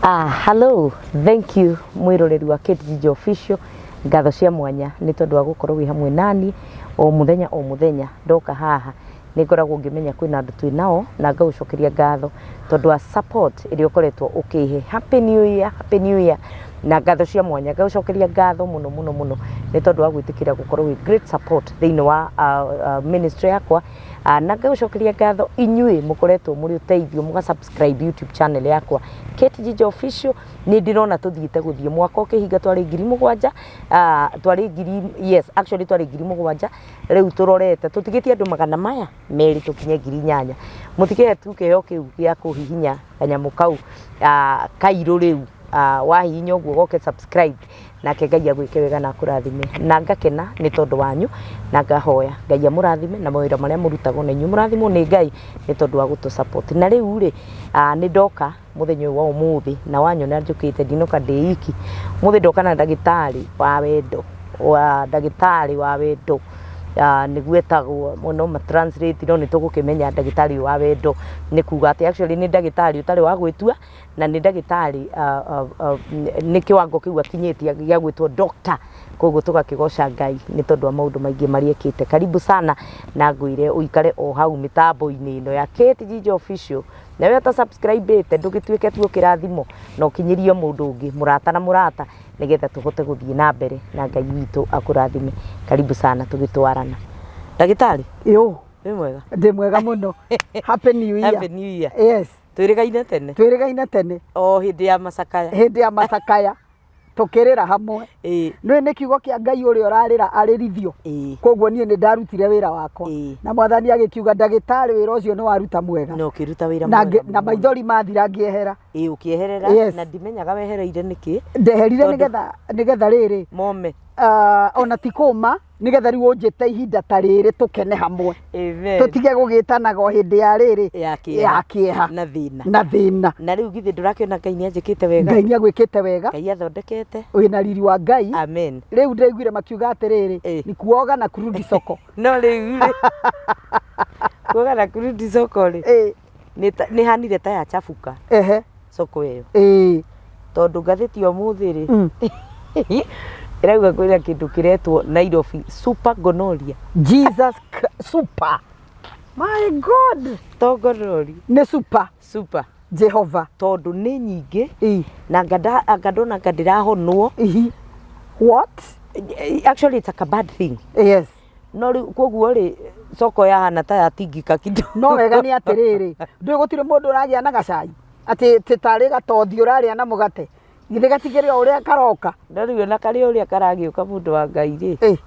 Hello, thank you mwiroreri wa Kate Gigi Official. Ngatho cia mwanya nĩ tondũ wa gũkorwo wĩ hamwe nani o mũthenya o mũthenya. Ndoka haha nĩ ngoragwo ngĩmenya kwĩna andũ twĩ nao na ngagũcokeria ngatho tondũ wa support ĩrĩa ũkoretwo ũkĩhe. Happy New Year, Happy New Year. Na ngatho cia mwanya ngagũcokeria ngatho mũno mũno mũno nĩ tondũ wa gwĩtĩkĩra gũkorwo wĩ great support thĩinĩ wa ministry yakwa. Na ngagũcokeria ngatho inyuĩ mũkoretwo mũrĩ ũteithio mũga subscribe YouTube channel yakwa Kate Gigi Official. Nĩ ndĩrona tũthiĩte gũthiĩ mwaka ũkĩhinga twarĩ 7,000, twarĩ ngiri, yes, actually twarĩ 7,000. Rĩu tũrorete tũtigĩtie andũ 200 tũkinye 8,000. Mũtige tu kĩheo kĩu gĩa kũhihinya kanyamũ kau kairũ rĩu, wahihinya ũguo goke subscribe, nake Ngai agwĩke wega na akũrathime. Na ngakena nĩ tondũ wanyu na ngahoya Ngai amũrathime na mawĩra marĩa mũrutagwo, na inyuĩ mũrathimwo nĩ Ngai nĩ tondũ wa gũtũ support. Na rĩu rĩ, nĩ ndoka mũthenya ũyũ wa ũmũthĩ na wanyona njũkĩte, ndinoka ndĩ iki. Ũmũthĩ ndoka na ndagĩtarĩ wa wendo, wa ndagĩtarĩ wa wendo, nĩguo etagwo mũno ma translate, no nĩ tũgũkĩmenya ndagĩtarĩ ũyũ wa wendo nĩ kuga atĩ actually nĩ ndagĩtarĩ ũtarĩ wa gwĩtua, na nĩ ndagĩtarĩ nĩ kĩwango kĩu akinyĩtie gĩa gwĩtwo doctor. Koguo tũgakĩgoca Ngai nĩ tondũ wa maũndũ maingĩ marĩa ekĩte. Karibu sana, na ngwĩre ũikare o hau mĩtambo-inĩ ĩno ya Kate Gigi Official. Na we ũta subscribe ĩte, ndũgĩtuĩke tu kĩrathimo na ũkinyĩrie mũndũ ũngĩ, mũrata na mũrata, nĩgetha tũhote gũthiĩ na mbere na Ngai witũ akũrathime. Karibu sana tũgĩtwarana. Ndagĩtarĩ. Yo. Wĩ mwega? Ndĩ mwega mũno. Happy New Year. Happy New Year. Yes. Twĩrĩgaine tene. Twĩrĩgaine tene. O hĩndĩ ya macakaya. Hĩndĩ ya macakaya tũkĩrĩra hamwe. Nĩ nĩ kiugo kĩa Ngai, ũrĩa ũrarĩra arĩrithio. Koguo niĩ nĩ ndarutire wĩra wakwa. Na mwathani agĩkiuga, "Ndagĩtarĩ, wĩra ũcio nĩ waruta mwega." Na ũkĩruta wĩra Na mwega na mũno. Maithori mathira ngĩehera. Ĩĩ, ũkĩeherera. Na ndimenyaga wehereire nĩkĩ. Ndeherire nĩgetha rĩrĩ mome. Ona ti kũma, nĩgetha rĩu ũnjĩte ihinda ta rĩrĩ tũkene hamwe. Amen. Tũtige gũgĩtanaga o hĩndĩ ya rĩrĩ ya kĩeha ya kĩeha na thĩna. Na thĩna. Na rĩu githĩ ndũrakĩona Ngai nĩ anjĩkĩte wega? Ngai nĩ agwĩkĩte wega. Ngai athondekete. Wĩna riri wa Ngai. Amen. Rĩu ndĩraiguire makiuga atĩrĩrĩ, ni kuoga na kurudi soko. No rĩu rĩ, kuoga na kurudi soko rĩ, nĩ hanire ta yachafuka soko ĩyo, tondũ ngathĩti ya ũmũthĩ rĩ, ĩrauga kwĩna kĩndũ kĩretwo Nairobi super gonorrhea. Jesus Christ, super, my God. To gonorrhea. Nĩ super. Super. Jehova. Tondũ nĩ nyingĩ na anga ndona anga ndĩrahonwo. Ihi, what? Actually it's like a bad thing. No rĩu koguo rĩ, soko yahana ta yatingika kidogo. No wega nĩ atĩrĩrĩ, ndũĩ gũtirĩ mũndũ ũragĩa na gacai atĩ atĩ tarĩ gatothi ũrarĩa na mũgate, githĩ gatikĩrĩ o ũrĩa karoka? No rĩu ona karĩ ũrĩa karagĩũka, mũndũ wa Ngai rĩ,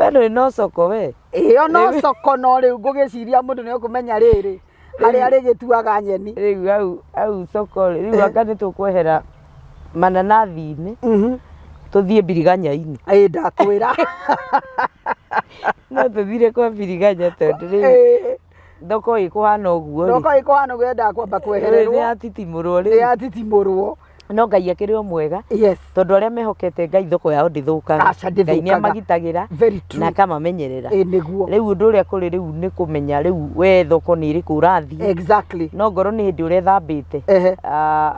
we ndũrĩ no soko we. Ĩyo no soko, no rĩu ngũgĩciria mũndũ nĩ ũkũmenya rĩrĩ harĩa rĩgĩtuaga nyeni. Rĩu hau soko rĩ, rĩu anga nĩ tũkwehera mananathi-inĩ tũthiĩ mbiriganya-inĩ. Ĩ, ndakwĩra. No tũthire kwa mbiriganya, tondũ rĩu thoko ĩkũhana ũguo rĩ. Thoko ĩkũhana ũguo yendaga kwamba Rĩu kwehererwo. Nĩ yatitimũrwo Nĩ rĩu. Yatitimũrwo. No Ngai akĩrĩ o mwega, tondũ arĩa mehokete Ngai thoko yao ndĩthũkaga. Aca, Ngai nĩ ndĩthũkaga. amagitagĩra Very true. na akamamenyerera. Ĩ, nĩguo. Rĩu ũndũ ũrĩa kũrĩ rĩu nĩ kũmenya rĩu we thoko nĩ ĩrĩkũ ũrathiĩ. No ngorwo nĩ hĩndĩ ũrethambĩte,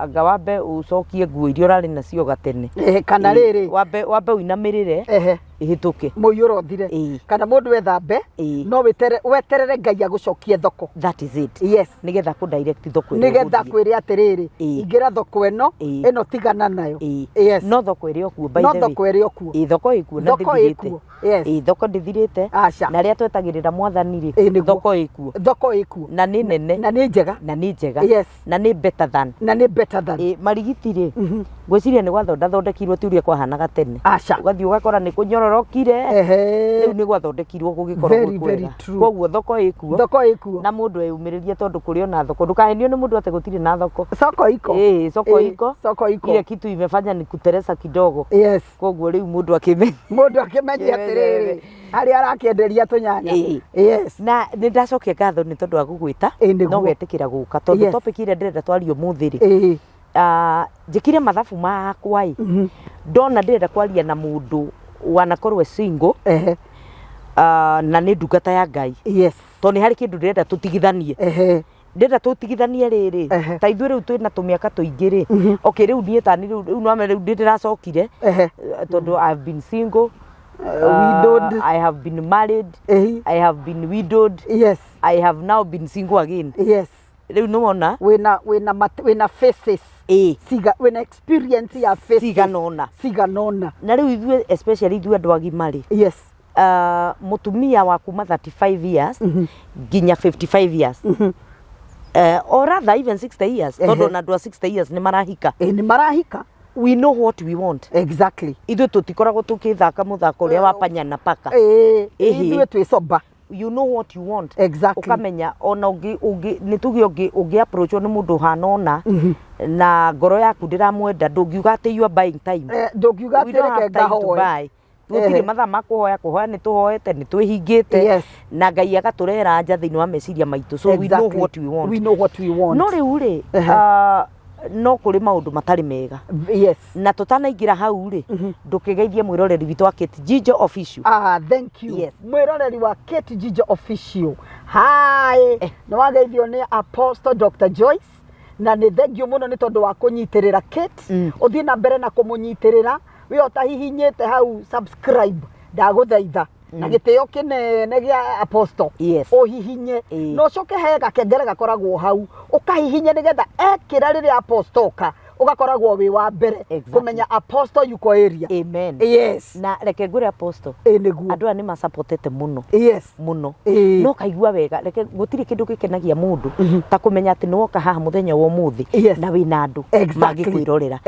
anga wambe ũcokie nguo iria ũrarĩ nacio gatene. Ehe, kana rĩrĩ Wambe ũinamĩrĩre ĩhĩtũke. Mũiyũro ũthire. Kana mũndũ ethambe, no weterere Ngai agũcokie thoko. That is it. Nĩgetha kũ direct thoko ĩrĩa Nĩgetha ũgũthiĩ. kwĩre atĩrĩrĩ, ingĩra thoko ĩno, ĩno tigana nayo. No thoko ĩrĩ o kuo, by No the way. thoko ĩrĩ o kuo. Ĩĩ, thoko ĩ kuo na Thoko ĩ ndĩthirĩte. kuo. Ĩĩ, thoko ndĩthirĩte. Aca. Na arĩa twetagĩrĩra mwathani rĩ, Ĩĩ, nĩguo. thoko ĩ kuo. Thoko ĩ kuo. Na nĩ nene. Na nĩ njega. Na nĩ njega. Na nĩ better than. Na nĩ better than. Ĩ, marigiti rĩ, ngwĩciria nĩ gwathondathondekirwo, ti ũrĩa kwahanaga tene. Aca. Ũgathiĩ ũgakora nĩ kũnyororokire. Rĩu nĩ gwathondekirwo gũgĩkorwo Very, gwĩ very kwega. true. Koguo thoko ĩ kuo. Thoko ĩ kuo. Na mũndũ eyumĩrĩrie, tondũ kũrĩ ona thoko. Ndũkahenio nĩ mũndũ atĩ gũtirĩ na thoko. Soko iko. Ĩĩ, soko iko. Soko iko. Ile kitu imefanya ni kuteresa kidogo. Koguo rĩu mũndũ akĩmenya. Mũndũ akĩmenye atĩrĩrĩ, harĩa arakĩenderia tũnyanya. Na nĩ ndacokia ngatho nĩ tondũ wa gũgwĩta Nĩguo. na ũgetĩkĩra gũka, tondũ topic ĩrĩa ndĩrenda twarie ũmũthĩ rĩ, njĩkire mathabu makwa ĩ, ndona ndĩrenda kwaria na mũndũ wanakorwo e single, na nĩ ndungata ya Ngai, tondũ nĩ harĩ kĩndũ ndĩrenda tũtigithanie. Ndĩrenda tũtigithanie rĩrĩ, ta ithuĩ rĩu twĩna tũmĩaka tũingĩ rĩ. Okay, rĩu niĩ tani rĩu rĩu nĩwamenya rĩu ndĩracokire, tondũ I have been single, Widowed. I have been married, I have been widowed, I have now been single again. Rĩu nĩwona. Wĩna faces. Ciga wĩna experience ya faces. Cigana ũna. Cigana ũna. Na rĩu ithuĩ, especially ithuĩ andũ agima rĩ, mũtumia wa kuma 35 years nginya 55 years, or rather even 60 years, tondũ ona andũ a 60 years nĩ marahika. Ĩ, nĩ marahika. We know what we want. Ithuĩ tũtikoragwo tũkĩthaka mũthako ũrĩa wa panya na paka. Ithuĩ twĩ sober. You know what you want. Ũkamenya ona ũngĩ ũngĩ nĩ tuge ũngĩ ũngĩ approachwo nĩ mũndũ ũhana ũna na ngoro yaku ndĩramwenda, ndũngiuga atĩ you are buying time. Ndũngiuga We atĩ don't reke have time to ngahoe. buy. Gũtirĩ mathaa ma kũhoya. Kũhoya nĩ tũhoete, nĩ twĩhingĩte, na Ngai agatũrehera anja thĩinĩ wa meciria maitũ, so we know what we want. We know what we want. No rĩu rĩ, no kũrĩ maũndũ matarĩ mega, na tũtanaingĩra hau rĩ, ndũkĩgeithie mwĩroreri witũ wa Kate Jijo Official. Ah, thank you. Mwĩroreri wa Kate Jijo Official. Hi. Nĩ wageithio nĩ Apostle Dr. Joyce, na nĩ thank you mũno nĩ tondũ wa kũnyitĩrĩra Kate. Ũthiĩ na mbere na kũmũnyitĩrĩra. Wĩ o tahihinyĩte hau subscribe, ndagũthaitha na gĩtĩo kĩnene gĩa Apostle, ũhihinye na ũcoke he gakengere gakoragwo hau, ũkahihinye nĩgetha ekĩra rĩrĩa Apostle oka ũgakoragwo wĩ wa mbere kũmenya Apostle yuko area. Amen. Na reke ngwĩre, Apostle, Ĩ, nĩguo. andũ aya nĩ macapotete mũno mũno. No kaigua wega, reke gũtirĩ kĩndũ gĩkenagia mũndũ ta kũmenya atĩ nĩ woka haha mũthenya wa ũmũthĩ na wĩna andũ mangĩkwĩrorera.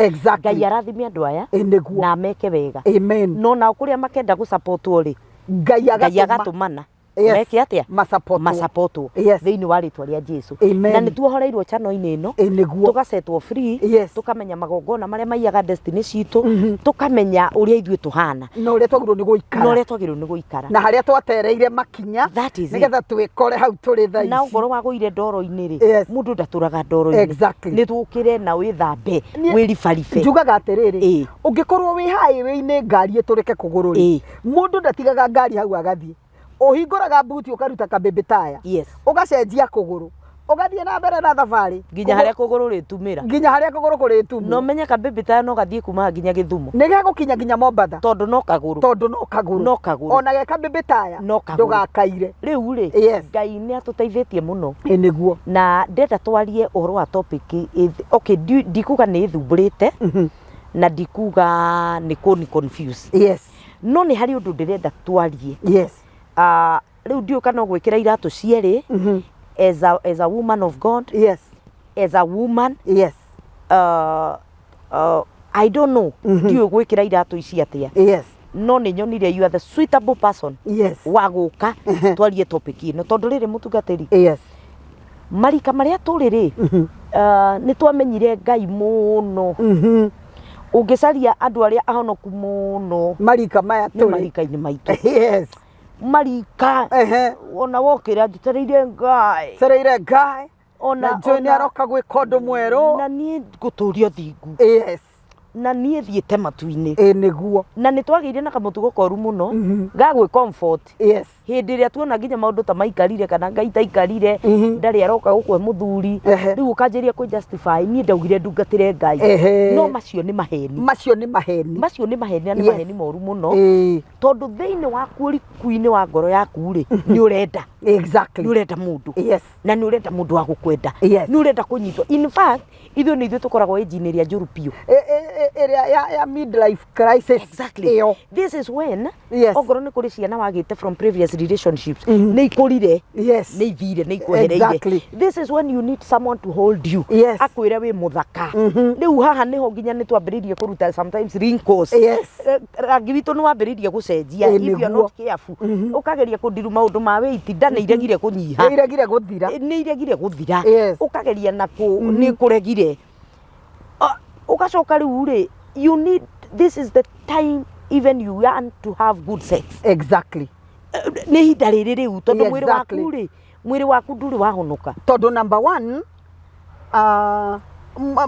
Ngai arathime andũ aya Ĩ, nĩguo. na meke wega. Amen. No nao kũrĩa makenda gũcapotwo rĩ, Ngai Ngai agatũma. agatũmana meke atĩa? Macapotwo. Macapotwo thĩinĩ wa rĩtwa rĩa Jesu. Amen. Na nĩ tuohoreirwo channel-inĩ ĩno, Ĩ, nĩguo. tũgacetwo free, tũkamenya magongona marĩa maiyaga destiny citũ, tũkamenya ũrĩa ithuĩ tũhana na ũrĩa twagĩrĩirwo nĩ na gũikara ũrĩa twagĩrĩirwo nĩ gũikara na harĩa twatereire makinya That is it. nĩgetha twĩkore hau tũrĩ thaa Na ici. ũngorwo wagũire ndoro-inĩ rĩ, mũndũ ndatũraga ndoro-inĩ. Nĩ tũkĩre na wĩthambe, wĩribaribe. Njugaga atĩrĩrĩ, ũngĩkorwo wĩ highway-inĩ ngari ĩtũrĩke kũgũrũ rĩ, mũndũ ndatigaga ngari hau agathiĩ. Ũhingũraga buti, ũkaruta kabĩmbĩ taya, ũgacenjia kũgũrũ, ũgathiĩ na mbere na thabarĩ nginya harĩa kũgũrũ rĩtumĩra. Nginya harĩa kũgũrũ kũrĩtumwo. Na ũmenye kabĩmbĩ taya no gathiĩ kuma haha nginya Gĩthumo. Nĩ gegũkinya nginya Mombatha. Tondũ no kagũrũ. Tondũ no kagũrũ. No kagũrũ. Ona ge kabĩmbĩ taya, No kagũrũ. ndũgakaire. Rĩu rĩ, Ngai nĩ atũteithĩtie mũno. Ĩ, nĩguo. Na ndenda twarie ũhoro wa topic okay, ndikuga nĩ ĩthumbũrĩte na ndikuga nĩ kũni confuse, no nĩ harĩ ũndũ ndĩrenda twarie. Ah, rĩu ndiũĩ kana ũgwĩkĩra iratũ cierĩ, as a woman of God, as a woman, I don't know, ndiũĩ gwĩkĩra iratũ ici atĩa, no nĩ nyonire you are the suitable person wa gũka twarie topic ĩno, tondũ rĩrĩ, mũtungatĩri, marika marĩa tũrĩ rĩ, nĩ twamenyire Ngai mũno. Ũngĩcaria andũ arĩa ahonoku mũno marika maya nĩ tũrĩ marika-inĩ maitũ. Marika ona wokĩra njetereire Ngai. Cereire Ngai. Ona na njũĩ nĩ aroka gwĩka ũndũ mwerũ. Na niĩ ngũtũria thingu. Na niĩ thiĩte matu-inĩ. Ĩ, nĩguo. Na nĩ twagĩire na kamũtugo koru mũno ga gwĩ comfort hĩndĩ ĩrĩa tuona nginya maũndũ ta maikarire kana Ngai taikarire, ndarĩ aroka gũkwe mũthuri. Rĩu ũkanjĩria kwĩ justify, niĩ ndaugire ndungatĩre Ngai. No macio nĩ maheni. Macio nĩ maheni. Macio nĩ maheni na nĩ maheni moru mũno, tondũ thĩinĩ waku, ũriku-inĩ wa ngoro yaku rĩ, nĩ ũrenda, nĩ ũrenda mũndũ, na nĩ ũrenda mũndũ wa gũkwenda, nĩ ũrenda kũnyitwo. In fact, ithuĩ nĩ ithuĩ tũkoragwo age-inĩ ĩrĩa njũru biũ. Ĩrĩa ya midlife crisis. Ĩyo. This is when ongorwo nĩ kũrĩ ciana wagĩte from previous relationships, nĩ ikũrire, nĩ ithire, nĩ ikwehereire. This is when you need someone to hold you, akwĩre wĩ mũthaka. Rĩu haha nĩho nginya nĩ twambĩrĩirie kũruta sometimes wrinkles. Rangi witũ nĩ wambĩrĩirie gũcenjia. If you are not careful, ũkageria kũndiru maũndũ ma weight, nda nĩ iregire kũnyiha. Nĩ iregire gũthira. Nĩ iregire gũthira. Ũkageria na kũ nĩ kũregire. Ah, ũgacoka rĩu rĩ, you need, this is the time even you want to have good sex. Nĩ ihinda rĩrĩ rĩu, tondũ mwĩrĩ waku rĩ, mwĩrĩ waku ndũrĩ wahonoka. Tondũ number one,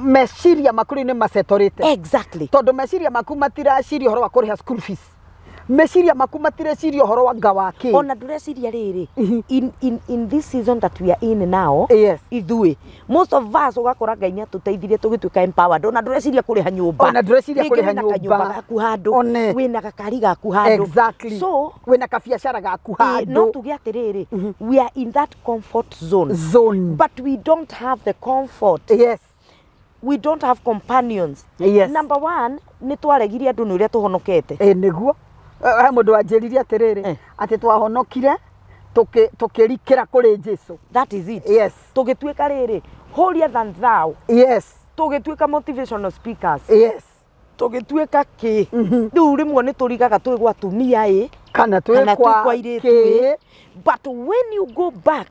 meciria maku rĩu nĩ macetorĩte. Tondũ meciria maku matiraciria ũhoro wa kũrĩha school fees, Meciria maku matireciria ũhoro wa nga wa kĩ. Ona ndũreciria rĩrĩ, in this season that we are in now, ithuĩ most of us ũgakora Ngai nĩ atũteithirie tũgĩtuĩka empowered, ona ndũreciria kũrĩha nyũmba. Ona ndũreciria Rĩngĩ kũrĩha wĩna kanyũmba nyũmba. gaku handũ, One. wĩna gakari gaku handũ. So Wĩna kabiacara gaku no handũ. tuge atĩrĩrĩ, we are in that comfort zone, Zone. but we don't have the comfort. We don't have companions. Number one, nĩ twaregirie andũ nĩ ũrĩa tũhonokete. Ĩ nĩguo. He mũndũ wanjĩrire atĩrĩrĩ, atĩ twahonokire tũkĩrikĩra kũrĩ Jesu. That is it. Tũgĩtuĩka rĩrĩ holier than thou. Tũgĩtuĩka motivational speakers. Tũgĩtuĩka kĩ rĩu rĩmwe nĩ tũrigaga twĩ gwa atumia ĩ, kana twĩ kana twĩ kwa kwa airĩtu kĩ. ĩ. But when you go back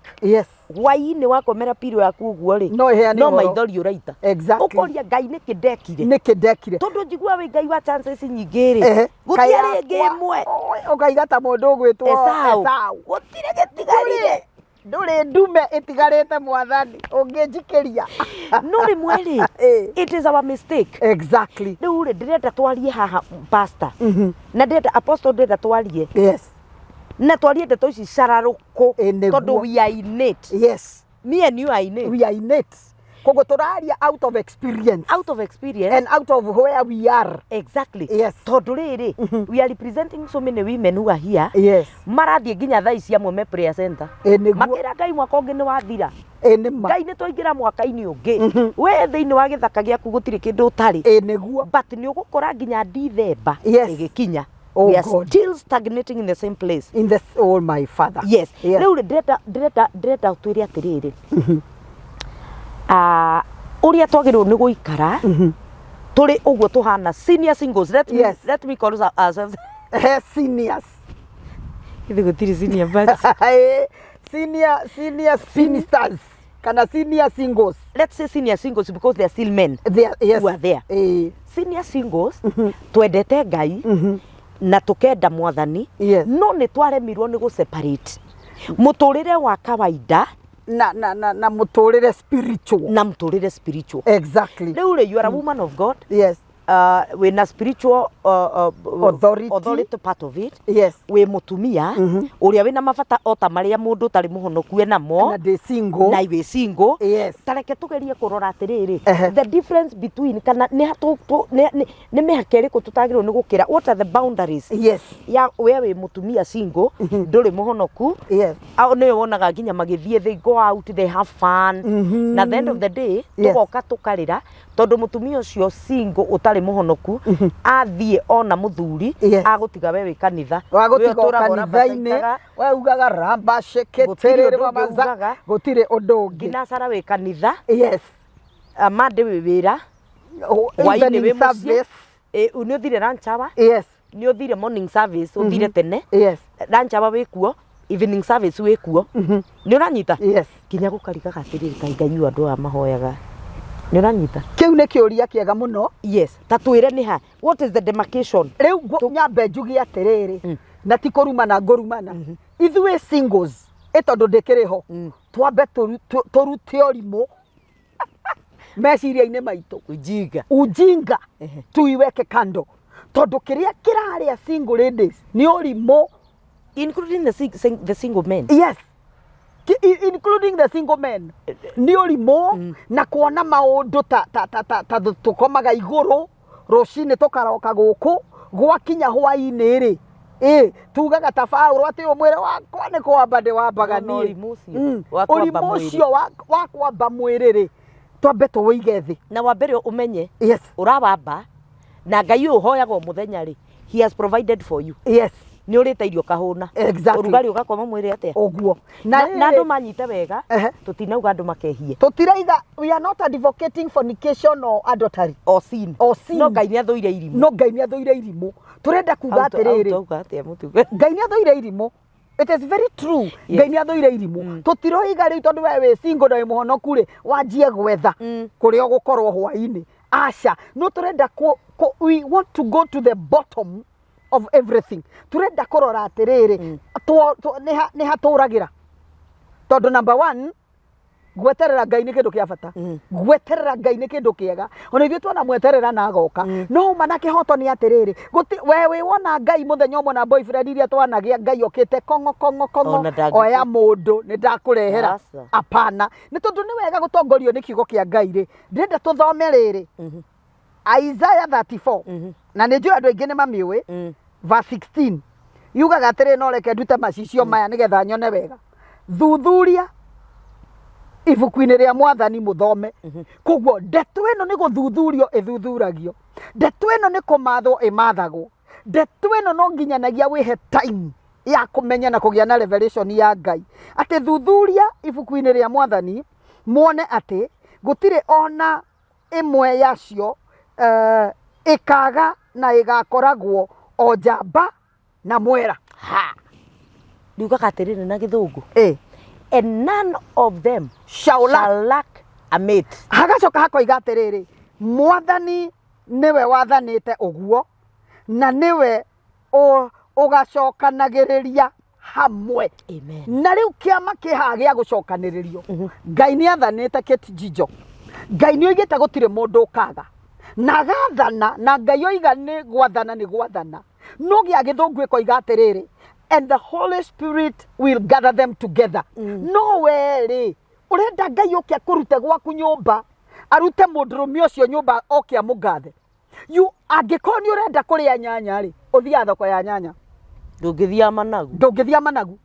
hwainĩ wakomera piro yaku ũguo rĩ, No ĩheane no ũhoro. maithori ũraita. Ũkoria Ngai nĩkĩ ndekire. Nĩkĩ ndekire. Tondũ njiguaga wĩ Ngai wa chances nyingĩ rĩ, gũtiarĩ ĩngĩ ĩmwe. Ũkaiga ta mũndũ ũgwĩtwo Esau. Esau. Gũtirĩ gĩtigarire. Ndũrĩ ndume ĩtigarĩte mwathani ũngĩnjikĩria. No rĩmwe rĩ, it is our mistake. Rĩu rĩ, ndĩrenda twarie haha pastor. Na ndĩrenda apostle, ndĩrenda twarie. Na twarie ndeto ici cararũkũ. Nĩguo. Tondũ we are in it. Me and you are in it. We are in it. Koguo tũraria out of experience. Out of experience. And out of where we are. Exactly. Tondũ rĩrĩ, we are representing so many women who are here. Marathiĩ nginya thaa ici amwe me prayer center. Nĩguo. Makĩra Ngai mwaka ũngĩ nĩ wathira. Nĩ ma. Ngai nĩ twaingĩra mwaka-inĩ ũngĩ. We thĩinĩ wa gĩthaka gĩaku gũtirĩ kĩndũ ũtarĩ. Nĩguo. But nĩ ũgũkora nginya December ĩgĩkinya. Oh, We are God. still stagnating in the same place. In the, oh my father. Yes. Rĩu rĩ, ndĩrenda twĩre atĩrĩrĩ. Ũrĩa twagĩrĩirwo nĩ gũikara tũrĩ ũguo tũhana senior singles. Let me call ourselves Seniors. Ithuĩ gũtirĩ senior but Senior spinsters kana senior singles. Let's say senior singles because they are still men. They are, yes. Who are there. Senior singles, twendete Ngai na tukenda mwathani. No nĩ twaremirwo nĩ gũ separate mũtũrĩre wa kawaida Na mũtũrĩre spiritual. Na mũtũrĩre spiritual. Rĩu rĩ, you are a woman of God. Wĩna spiritual Authority. authority part of it. Wĩ mũtumia ũrĩa wĩna mabata o ta marĩa mũndũ ũtarĩ mũhonoku enamo. Na ndĩ single. Na wĩ single. Ta reke tũgerie kũrora atĩrĩrĩ, the difference between kana nĩ ha tũ-, tũ-, nĩ, nĩ, nĩ mĩhaka ĩrĩkũ tũtagĩrĩirwo nĩ gũkĩra? What are the boundaries? Ya we wĩ mũtumia single, ndũrĩ mũhonoku. Au nĩwe wonaga nginya magĩthiĩ, they go out, they have fun. Na at the end of the day, tũgoka tũkarĩra tondũ mũtumia ũcio single ũtarĩ mũhonoku athiĩ ona mũthuri, agũtiga we wĩ kanitha. Wagũtiga We ũtũraga kanitha-inĩ, ũrambatĩkaga. we ugaga ramba Gũtirĩ shekete ũndũ ũngĩ rĩrĩ ugaga. Gũtirĩ ũndũ ũngĩ. Nginya cara wĩ kanitha. Monday wĩ wĩra. Oh, Hwaĩ-inĩ evening wĩ mũciĩ. service. Nĩ ũthire lunch hour. Nĩ ũthire morning service, ũthire tene. Lunch hour wĩ kuo, evening service wĩ kuo. Nĩ ũranyita? Nginya gũkarigaga atĩrĩrĩ, kaĩ Ngai ũyũ andũ aya mahoyaga. Nĩ ũranyita? Kĩu nĩ kĩũria kĩega mũno. Yes, ta twĩre nĩ ha. What is the demarcation? Rĩu nyambe njuge atĩrĩrĩ, na ti kũrumana ngũrumana. Ithuĩ singles, ĩ tondũ ndĩkĩrĩ ho, twambe tũrute ũrimũ meciria-inĩ maitũ. Ujinga. Ujinga. Tuiweke kando. Tondũ kĩrĩa kĩrarĩa single ladies nĩ ũrimũ. Including the single men. Yes. Including the single men. Nĩ ũrimũ na kuona maũndũ ta tũkomaga igũrũ, rũcinĩ tũkaroka gũkũ, gwakinya hwainĩ rĩ, tugaga ta Paũlũ atĩ ũmwĩre wakwa nĩ kwamba ndĩwambaga No, no, niĩ. ũrimũ ũcio wa kwamba Ũrimũ mwĩrĩ. ũcio wa kwamba mwĩrĩ rĩ, twambe tũwĩige thĩ. Na wambere ũmenye, ũrawamba, na Ngai ũyũ ũhoyaga o mũthenya rĩ, he has provided for you. Nĩ ũrĩte irio ũkahũna. Ũrugarĩ ũgakoma mwĩrĩ atĩa? Ũguo. Na Na andũ rĩrĩ manyite wega, tũtinauga andũ makehie. Tũtiraiga, we are not advocating fornication or adultery. Or sin. Or sin. No Ngai nĩ athũire irimũ. No Ngai nĩ athũire irimũ. Tũrenda kuga Auto, atĩrĩrĩ. auto, auga atĩa mũtugo? Ngai nĩ athũire irimũ. It is very true. Ngai nĩ athũire irimũ. Tũtiroiga rĩu tondũ we wĩ single na wĩ mũhonoku rĩ, wanjie gwetha kũrĩa ũgũkorwo hwainĩ. Aca, no tũrenda kũ, we want to go to the bottom of everything. Tũrenda kũrora atĩrĩrĩ, nĩ ha tũragĩra. Tondũ number one, Gweterera Ngai nĩ kĩndũ kĩa bata. Gweterera Ngai nĩ kĩndũ kĩega. Ona ithuĩ twona mweterera na agoka. No uma na kĩhoto nĩ atĩrĩrĩ, gũti we wĩ wona Ngai mũthenya ũmwe na boyfriend iria twanagĩa Ngai okĩte kong'o kong'o kong'o Ona ndangĩ- oya mũndũ nĩ ndakũrehera. Aca. Apana. Nĩ tondũ nĩ wega gũtongorio nĩ kiugo kĩa Ngai rĩ, ndĩrenda tũthome rĩrĩ. Isaiah 34. Na nĩ njũĩ andũ aingĩ nĩ mamĩũĩ. Verse 16 yugaga atĩrĩ, no reke ndute macicio maya nĩgetha nyone wega. Thuthuria ibuku-inĩ rĩa Mwathani mũthome. Koguo ndeto ĩno nĩ gũthuthurio ĩthuthuragio, ndeto ĩno nĩ kũmathwo ĩmathagwo, ndeto ĩno no nginyanagia wĩhe time ya kũmenya na kũgĩa na revelation ya Ngai, atĩ thuthuria ibuku-inĩ rĩa Mwathani muone atĩ gũtirĩ ona ĩmwe yacio ĩkaga na ĩgakoragwo o njamba na mwera. Ha, riugaga atĩrĩrĩ na Gĩthũngũ, and none of them shall lack, shall lack a mate. Hagacoka hakoiga atĩrĩrĩ, Mwathani nĩwe wathanĩte ũguo, na nĩwe ũgacokanagĩrĩria hamwe. Amen. Na rĩu kĩama kĩhaha gĩa gũcokanĩrĩrio, Ngai nĩ athanĩte kĩtijijo, Ngai nĩ oigĩte gũtirĩ mũndũ ũkaga, na agathana, na Ngai oiga nĩ gwathana nĩ gwathana. No gĩa Gĩthũngũ ĩkoiga atĩrĩrĩ, and the Holy Spirit will gather them together. No we rĩ, ũrenda Ngai oke akũrute gwaku nyũmba, arute mũndũrũme ũcio nyũmba oke amũgathe? You angĩkorwo nĩ ũrenda kũrĩa nyanya rĩ, ũthiaga thoko ya nyanya. Ndũngĩthiaga managu. Ndũngĩthiĩ managu.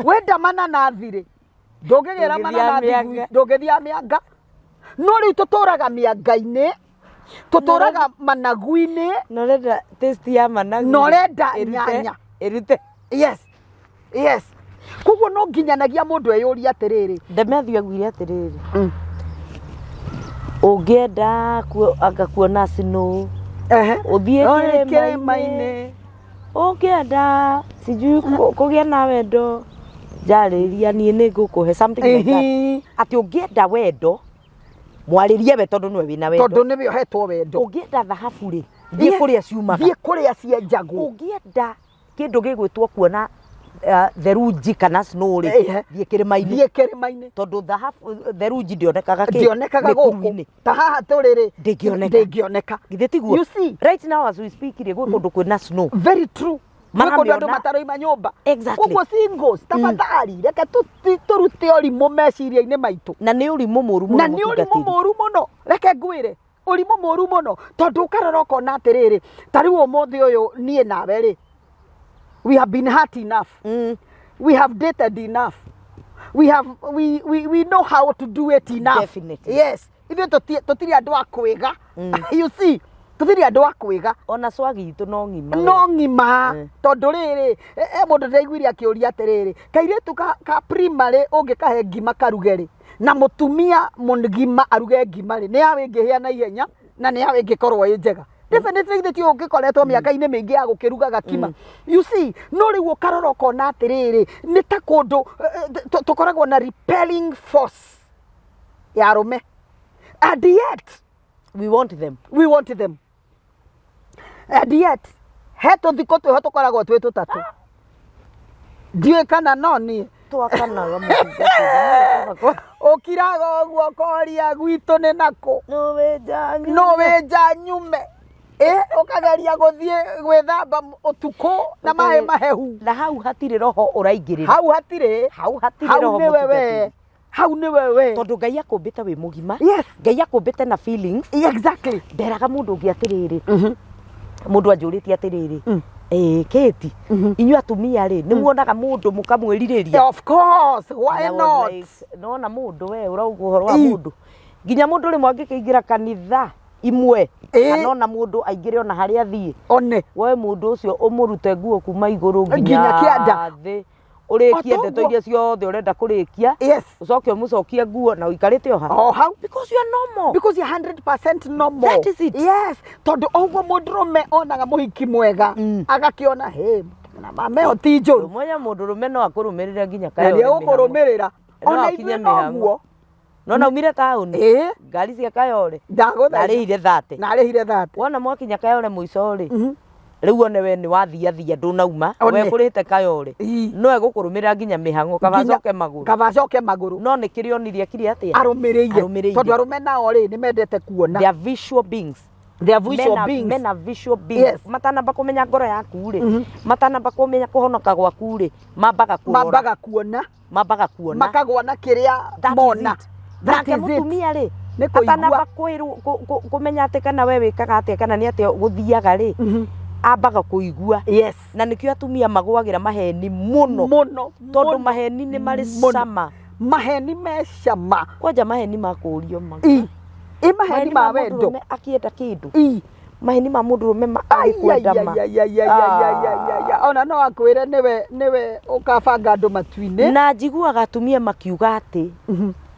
Wenda mananathi rĩ, ndũngĩgĩra Ndũngĩthiaga mananathi. mĩanga. Ndũngĩthiaga mĩanga. No rĩu tũtũraga mĩanga-inĩ, tũtũraga managu-inĩ. Na ũrenda taste ya managu. Na ũrenda nyanya. Ĩrute. Yes, koguo no nginyanagia mũndũ eyũrie atĩrĩrĩ, Demethiũ augire atĩrĩrĩ, ũngĩenda anga kuona snow, ũthiĩ Ũrĩ kĩrĩma-inĩ. Kĩrĩma-inĩ. Ũngĩenda sijui kũgĩa na wendo, njarĩria niĩ nĩ ngũkũhe something like that. Atĩ ũngĩenda wendo, mwarĩrie we, tondũ nĩwe wĩna wendo. Tondũ nĩwe ũhetwo wendo. Ũngĩenda thahabu rĩ, thiĩ kũrĩa ciumaga. Thiĩ kũrĩa cienjagwo. Ũngĩenda kĩndũ gĩgwĩtwo kuona therunji kana snow rĩ, thiĩ kĩrĩma-inĩ. Thiĩ kĩrĩma-inĩ. Tondũ thahabu, therunji ndĩonekaga kĩ Ndĩonekaga gũkũ. Mĩkuru-inĩ. Ta haha tũrĩ rĩ, Ndĩngĩoneka. Ndĩngĩoneka. Githĩ tiguo? You see? Right now as we speak rĩ, gwĩ kũndũ kwĩna snow. Very true. Gwĩ kũndũ andũ Maramĩona. mataroima nyũmba. Exactly. Koguo singles, tafadhali reke tũrute ũrimũ meciria-inĩ maitũ. Na nĩ ũrimũ mũru mũno. Na nĩ ũrimũ Mũtungatĩri. Mũru mũno. Reke ngwĩre, ũrimũ mũru mũno, tondũ ũkarora ũkona atĩrĩrĩ, ta rĩu ũmũthĩ ũyũ niĩ nawe rĩ, we have been hurt enough. We have dated enough. We, have, we, we, we know how to do it enough. Definitely. Yes, ithuĩ tũtirĩ andũ a kwĩga. You see, tũtirĩ andũ a kwĩga. Ona swagi itũ no ng'ima we. No ng'ima. Tondũ rĩrĩ, e mũndũ ndĩraiguire akĩũria atĩrĩrĩ, kairĩtu ka primary ũngĩkahe ngima karuge rĩ, na mũtumia mũgima aruge ngima rĩ, nĩ yawe ĩngĩhĩa na ihenya na nĩ yawe ĩngĩkorwo ĩ njega? Definitely, githĩ ti ũngĩkoretwo mĩaka-inĩ mĩingĩ ya gũkĩrugaga kima? You see, no rĩu ũkarora ũkona atĩrĩrĩ, nĩ ta kũndũ tũkoragwo na repelling force ya arũme, and yet we want them. We want them, and yet he tũthikũ twĩho tũkoragwo twĩ tũtatũ, ndiũĩ kana no niĩ. Twakanaga, mũtungatĩri. Ũkiraga ũguo ũkoria gwitũ nĩ nakũ. No wĩnja. No wĩnja nyume ĩ, ũkageria gũthiĩ gwĩthamba ũtukũ na maĩ mahehu. Na hau hatirĩ roho ũraingĩrĩra. Hau hatirĩ. Hau hatirĩ Hau roho, nĩwe we. mũtungatĩri. Hau nĩwe we. Tondũ Ngai akũmbĩte wĩ mũgima. Ngai akũmbĩte na feelings. Nderaga mũndũ ũngĩ atĩrĩrĩ, mũndũ anjũrĩtie atĩrĩrĩ, ĩĩ Kĩti, inyuĩ atumia rĩ, nĩ muonaga mũndũ mũkamwĩrirĩria? Of course, why And I was not? like, nona mũndũ we ũrauga ũhoro wa mũndũ, nginya mũndũ rĩmwe angĩkĩingĩra kanitha imwe, kana ona mũndũ aingĩre ona harĩa athiĩ, one we mũndũ ũcio ũmũrute nguo kuma igũrũ nginya nginya kĩanda. Thĩ, ũrĩkie O ndeto toguo. iria ciothe ũrenda kũrĩkia, ũcoke ũmũcokie nguo na ũikarĩte o ha O hau. Because you are normal. Because you're 100% normal. That is it. Yes, tondũ ũguo mũndũrũme onaga mũhiki mwega, agakĩona he na mame ĩyo ti njũru. Mwenya mũndũrũme no akũrũmĩrĩre nginya Na Kayore nĩ egũkũrũmĩrĩra. No Ona akinye ithuĩ mĩhang'o. noguo. No naumire taũni, ngari cia Kayore, ndagũthaitha. Na arĩhire 30. Na arĩhire 30. Wona mwakinya Kayore mũico rĩ, Rĩu one we nĩ wathiathia ndũnauma. One. We kũrĩte kayore. Ii. No egũkũrũmĩrĩra nginya mĩhang'o kaba Nginya- acoke magũrũ. Kaba acoke magũrũ. No nĩ kĩrĩa onirie akire atĩa? Arũmĩrĩire. Arũmĩrĩire. Tondũ arũme nao rĩ nĩ mendete kuona. They are visual beings. They are visual Mena- beings. mena visual beings. Yes. Matanamba kũmenya ngoro yaku rĩ, matanamba kũmenya kũhonoka gwaku rĩ, mambaga kũrora. Mambaga kuona. Mambaga kuona. Makagwa na kĩrĩa That is mona. it. That Nake is it. mũtumia rĩ, Nĩ kũigua. atanamba kwĩrwo kũmenya atĩ kana we wĩkaga atĩa kana nĩ atĩa gũthiaga rĩ, ambaga kũigua. Yes. Na nĩkĩo atumia magũagĩra maheni mũno. Mũno. Tondũ mũno, maheni nĩ marĩ mũno. cama. Maheni me cama. Kwanja maheni ma kũũrio ma. I. I maheni ma wendo. Mũndũrũme akĩenda kĩndũ. I. Maheni ma mũndũrũme Ai, ai, agĩkwenda ma. ai, ai, ai, ai, ai, ai, ai, ai. Ona no akwĩre nĩwe nĩwe ũkabanga andũ matu-inĩ. Na njiguaga atumia makiuga atĩ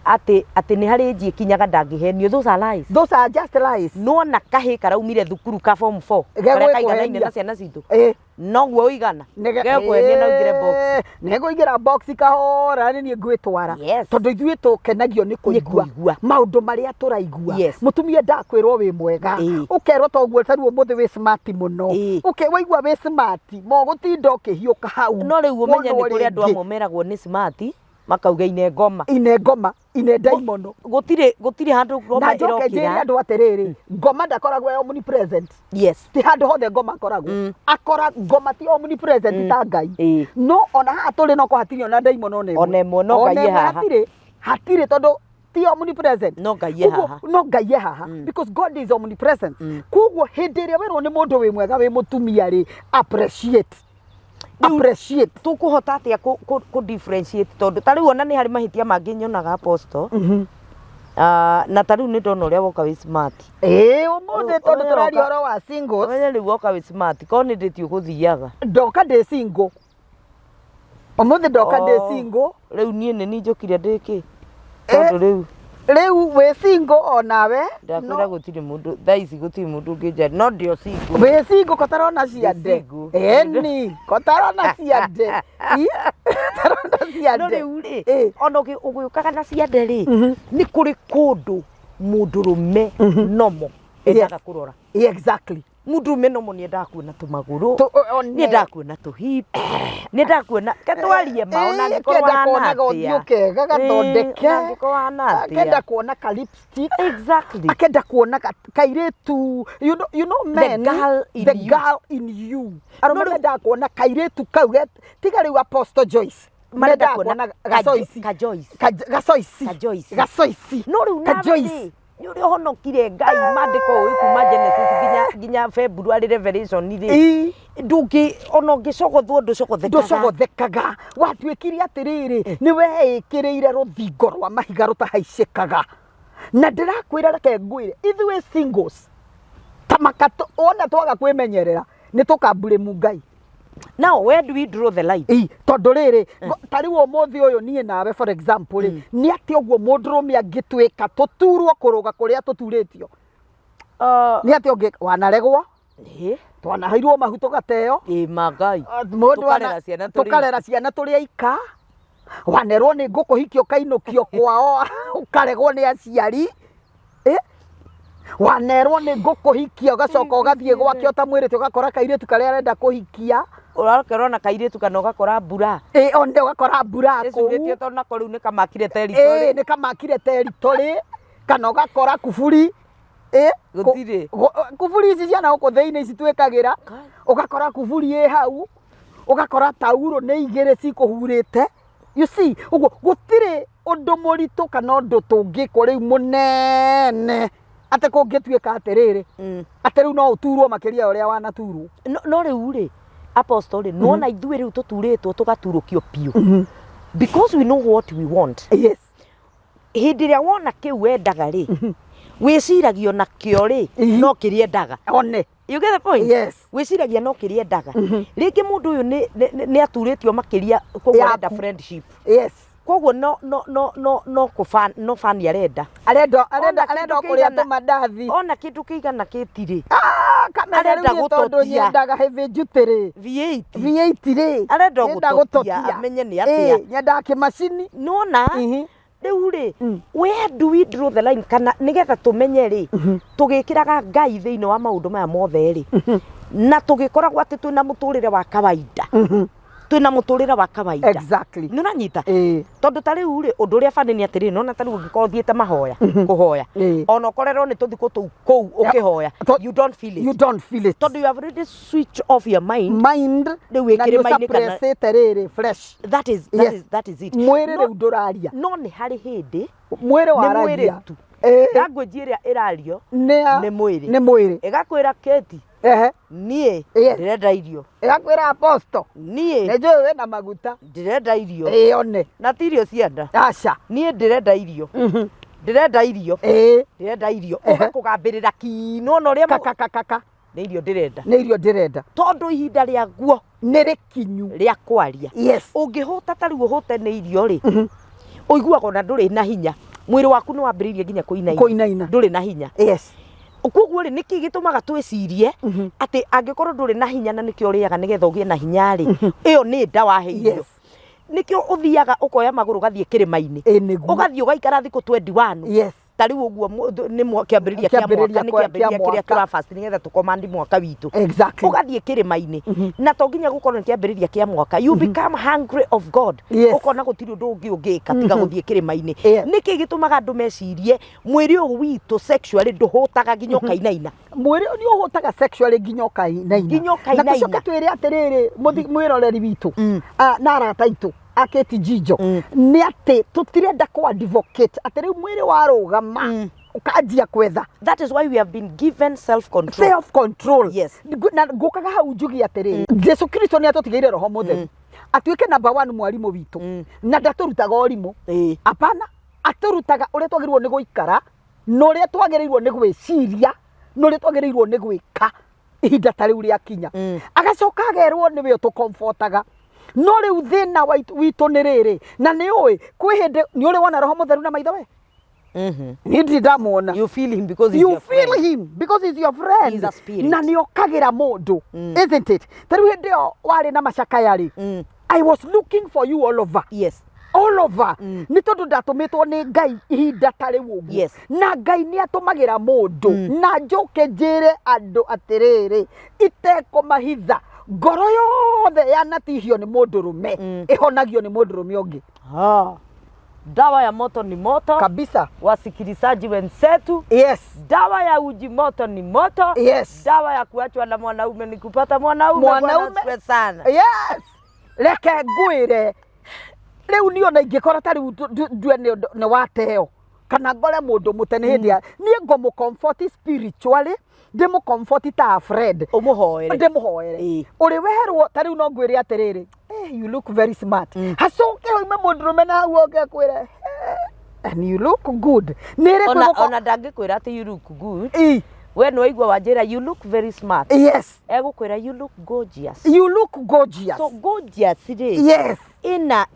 atĩ atĩ nĩ harĩ nji ĩkinyaga ndangĩhenio. Those are lies. Those are just lies. Nĩwona kahĩ karaumire thukuru ka form 4 Gegwĩkũhenia. karĩa kaiganaine na ciana citũ. Eh. Noguo ũigana. Gegũkũhenia na ũingĩre box. Nĩngũingĩra box kahora nĩ niĩ ngwĩtwara. Yes. Tondũ ithuĩ tũkenagio nĩ kũigua kũigua. maũndũ marĩa tũraigua. Yes. Mũtumia ndakwĩrwo wĩ mwega. Ĩĩ. Ũkerwo toguo ta rĩu ũmũthĩ wĩ smart mũno. Ĩĩ. Ũke waigua wĩ smart mogũtinda ũkĩhiũka hau. No rĩu ũmenye nĩ Wonwo kũrĩ andũ rĩngĩ. amwe meragwo nĩ smart makauga ine ngoma. Ine ngoma, ine ndaimono. Gũtirĩ gũtirĩ handũ ngoma Na njoke njĩre ĩrokĩra. andũ atĩrĩrĩ, ngoma ndakoragwo e omnipresent. Yes. Ti handũ hothe ngoma akoragwo. Akora ngoma ti omnipresent ta Ngai. Ĩĩ. No ona haha tũrĩ no hatirĩ ona ndaimono ona ĩmwe. Ona ĩmwe, no Ona Ngai e ĩmwe haha. hatirĩ. Hatirĩ tondũ ti omnipresent. No Ngai e Koguo, haha. no Ngai e haha because God is omnipresent. Koguo hĩndĩ ĩrĩa werwo nĩ mũndũ wĩ mwega wĩ mũtumia rĩ, appreciate. Appreciate. Tũkũhota atĩa kũ differentiate tondũ ta rĩu ona nĩ harĩ mahĩtia mangĩ nyonaga apostle. Na ta rĩu nĩ ndona ũrĩa woka wĩ smart. Ĩĩ ũmũthĩ tondũ Ũrĩa tũraria woka- ũhoro wa singles. Ũmenye rĩu woka wĩ smart korwo nĩ ndĩti ũgũthiaga. Ndoka ndĩ single. Ũmũthĩ ndoka ndĩ Oh. single. Rĩu niĩ nĩ niĩ njũkire ndĩ kĩ? Tondũ rĩu Rĩu wĩ single onawe. ndakwĩra gũtirĩ mũndũ thaa ici gũtirĩ mũndũ ũngĩnja no ndĩ o single. Wĩ single kotarona ciande. Ndĩ single. Ĩni kotarona ciande. Ĩ, Kotarona No ciande. rĩu rĩ Ĩ. ona ũgĩũkaga na ciande rĩ nĩ kũrĩ kũndũ mũndũrũme nomo endaga kũrora. Exactly. Mũndũrũme nomo nĩ endaga kuona tũmagũrũ. One. Nĩ endaga kuona tũhip. Nĩ endaga kuona ke twarie ma ona Ĩ, angĩkorwo akenda hana kuona gothiũ atĩa. kega gathondeke. Ĩ, ona angĩkorwo hana atĩa. Akenda kuona ka lipstick. Exactly. Akenda kuona kairĩtu you know men, girl in the you. girl in you. Arũme No, rĩu- mendaga kuona kairĩtu kau tiga rĩu Apostle Joyce. Marenda Mendaga kuona kuona gacoici. ka Joyce. Gacoici. Ka Joyce. Gacoici. No rĩu Ka nawe Joyce. rĩ nĩ ũrĩa ũhonokire Ngai maandĩko ũĩ kuma Genesis nginya February Revelation rĩ Ĩ. ndũngĩ ona ũngĩcogothwo ndũcogothekaga. Ndũcogothekaga. Watuĩkire atĩrĩrĩ nĩ weĩkĩrĩire rũthingo rwa mahiga rũtahaicĩkaga. Na ndĩrakwĩra reke ngwĩre ithuĩ singles ta maka wona twaga kwĩmenyerera nĩ tũkamburĩmu Ngai. Now where do we draw the line? Ĩ, tondũ rĩrĩ ta rĩu ũmũthĩ ũyũ niĩ nawe for example rĩ nĩ atĩ ũguo mũndũrũme angĩtwĩka tũturwo kũrũga kũrĩa tũturĩtio nĩ atĩ ũngĩ wanaregwo Ĩ, twanaheirwo mahu tũgateo ĩ ma Ngai. Mũndũ Tũkarera ciana tũrĩ tũkarera ciana tũrĩ aika wanerwo nĩ ngũkũhikia ũkainũkio kwao ũkaregwo nĩ aciari. Ĩ, wanerwo nĩ ngũkũhikia ũgacoka ũgathiĩ gwake ũtamwĩrĩte ũgakora kairĩtu karĩa arenda kũhikia. Ũrakerwo na kairĩtu kana ũgakora mbura. Ĩ, one ũgakora mbura kũu. Ĩcurĩtio tondũ nako rĩu nĩ kamakire territory. Ĩ, nĩ kamakire territory kana ũgakora kuburi. Ĩ, Gũtirĩ. Kuburi ici ciana gũkũ thĩinĩ ici twĩkagĩra ũgakora kuburi ĩ hau ũgakora tauro nĩ igĩrĩ cikũhurĩte. You see, ũguo gũtirĩ ũndũ mũritũ kana ũndũ tũngĩkwo rĩu mũnene atĩ kũngĩtuĩka atĩrĩrĩ atĩ rĩu no ũturwo makĩria ya ũrĩa wanaturwo. No rĩu rĩ apostle rĩ nĩwona ithuĩ rĩu tũturĩtwo tũgaturũkio biũ because we know what we want. Yes. Hĩndĩ ĩrĩa wona kĩu wendaga rĩ wĩciragia ona kĩo rĩ no kĩrĩa endaga. One. You get the point? Yes. Wĩciragia no kĩrĩa endaga. Rĩngĩ mũndũ ũyũ nĩ aturĩtio makĩria koguo arenda Yaku. friendship. Yes. Koguo no no no no no kũba no bani arenda. Arenda arenda Ona arenda kĩndũ kũrĩa kĩigana- tũmandathi. Ona kĩndũ kĩigana kĩtirĩ. Ah, kamenya Arenda rĩu niĩ tondũ gũtotia. nyendaga heavy duty rĩ. V8. V8 rĩ. Arenda Nyenda gũtotia, amenye nĩ atĩa. Ĩ, nyendaga kĩmacini. Nĩwona? Rĩu rĩ, where do we draw the line kana nĩgetha tũmenye rĩ, tũgĩkĩraga Ngai thĩinĩ wa maũndũ maya mothe rĩ, Na tũgĩkoragwo atĩ twĩna mũtũrĩre wa kawaida, twĩna mũtũrĩre wa kawaida. Nĩ ũranyita? Tondũ ta rĩu rĩ, ũndũ ũrĩa bani nĩ atĩrĩrĩ, nona ta rĩu ũngĩkorwo ũthiĩte mahoya kũhoya, ona ũkorerwo nĩ tũthikũ tũu kũu ũkĩhoya, you don't feel it. You don't feel it. Tondũ you have already switch off your mind. Mind. Rĩu wĩ na kĩrĩma-inĩ kana nĩũsuppressĩte rĩrĩ fresh. That is, that is, that is it. Mwĩrĩ rĩu ndũraria. No nĩ harĩ hĩndĩ Mwĩrĩ nĩ waragia. Mwĩrĩ tu. Language ĩrĩa ĩrario nĩ nĩ mwĩrĩ. Nĩ mwĩrĩ. Ĩgakwĩra, "Keti, niĩ ndĩrenda irio." Ĩgakwĩra, "Apostle, "Niĩ nĩ njũĩ wĩna maguta." "Ndĩrenda irio." Ĩyone. Na ti irio cienda. Aca. "Niĩ ndĩrenda irio, ndĩrenda irio, ndĩrenda irio." Ũgakũgambĩrĩra kinona ũrĩa Kakakakaka. "Nĩ irio ndĩrenda." "Nĩ irio ndĩrenda." Tondũ ihinda rĩaguo nĩ rĩkinyu rĩa kwaria. Ũngĩhũta ta rĩu ũhũte nĩ irio rĩ, ũiguaga ona ndũrĩ na hinya, mwĩrĩ waku nĩ wambĩrĩirie nginya kũinaina. Kũinaina. Ndũrĩ na hinya. Koguo rĩ, nĩkĩ gĩtũmaga twĩcirie atĩ angĩkorwo ndũrĩ na hinya na nĩkĩo ũrĩaga nĩgetha ũgĩe na hinya rĩ, ĩyo nĩ nda waheirwo. Nĩkĩo ũthiaga ũkoya magũrũ ũgathiĩ kĩrĩma-inĩ, Ĩ nĩguo. Ũgathiĩ ũgaikara thikũ 21. Ta rĩu ũguo nĩ kĩambĩrĩria kĩa mwaka. Kĩambĩrĩria Nĩ kĩa kĩambĩrĩria kĩrĩa mwaka. tũrafast nĩgetha tũkomandi mwaka witũ. Ũgathiĩ kĩrĩma-inĩ, na to nginya gũkorwo nĩ kĩambĩrĩria kĩa mwaka, you become hungry of God. Ũkona gũtirĩ ũndũ ũngĩ ũngĩka tiga gũthiĩ kĩrĩma-inĩ. Nĩkĩ gĩtũmaga andũ mecirie mwĩrĩ ũyũ witũ sexually ndũhũtaga nginya ũkainaina? Mwĩrĩ nĩ ũhũtaga sexually nginya ũkainaina. Nginya Na ũkainaina. tũcoke twĩre atĩrĩrĩ, mwĩroreri witũ, na arata aitũ akĩti Jijo, nĩ atĩ tũtirenda kũ advocate atĩ rĩu mwĩrĩ warũgama ũkanjia kwetha. That is why we have been given self control. Self control. Na ngũkaga hau njugie atĩrĩrĩ, Jesu Kristo nĩ atũtigĩire Roho Mũtheru atuĩke number one mwarimũ witũ, na ndatũrutaga ũrimũ. Apana, atũrutaga ũrĩa twagĩrĩirwo nĩ gũikara na ũrĩa twagĩrĩirwo nĩ gwĩciria na ũrĩa twagĩrĩirwo nĩ gwĩka ihinda ta rĩu rĩakinya. Agacoka agerwo nĩwe ũtũkombotaga. No rĩu thĩna witũ nĩ rĩrĩ, na nĩ ũĩ kwĩ hĩndĩ nĩ ũrĩ wona Roho Mũtheru na maitho we? Niĩ ndirĩ ndamuona. You feel him because he's You your feel friend. him because he's your friend. He's a spirit. Na nĩ okagĩra mũndũ, isn't it? Ta rĩu hĩndĩ ĩyo warĩ na macakaya rĩ, I was looking for you all over, all over, nĩ tondũ ndatũmĩtwo nĩ Ngai ihinda ta rĩu ũguo. Na Ngai nĩ atũmagĩra mũndũ. Na njoke njĩre andũ atĩrĩrĩ, itekũmahitha, ngoro yothe yanatihio nĩ mũndũrũme ĩhonagio nĩ mũndũrũme ũngĩ. Ah. Dawa ya moto ni moto. Kabisa. Wasikilizaji wenzetu, dawa ya uji moto ni moto. Dawa ya kuachwa na mwanaume ni kupata mwanaume. Bwana Mwanaume. asifiwe sana. Yes, reke ngwĩre, rĩu niĩ ona ingĩkora ta rĩu ndue nĩ wateo kana ngore mũndũ mũte nĩ hĩndĩ ya niĩ ngũmũ comfort spiritually, ndĩmũ comfort ta a friend. Ũmũhoere. Ndĩmũhoere. Ũrĩ werwo ta rĩu no ngwĩre atĩrĩrĩ, "Eh, you look very smart." Hacoke hoime mũndũrũme na hau oke akwĩre, "Eh, and you look good." Nĩ ĩrĩkũ Ona, ĩgũko- ona ndangĩkwĩra atĩ "You look good." Ĩ, We nĩ waigua wanjĩra "You look very smart." Egũkwĩra "You look gorgeous." "You look gorgeous." So gorgeous rĩ, ĩna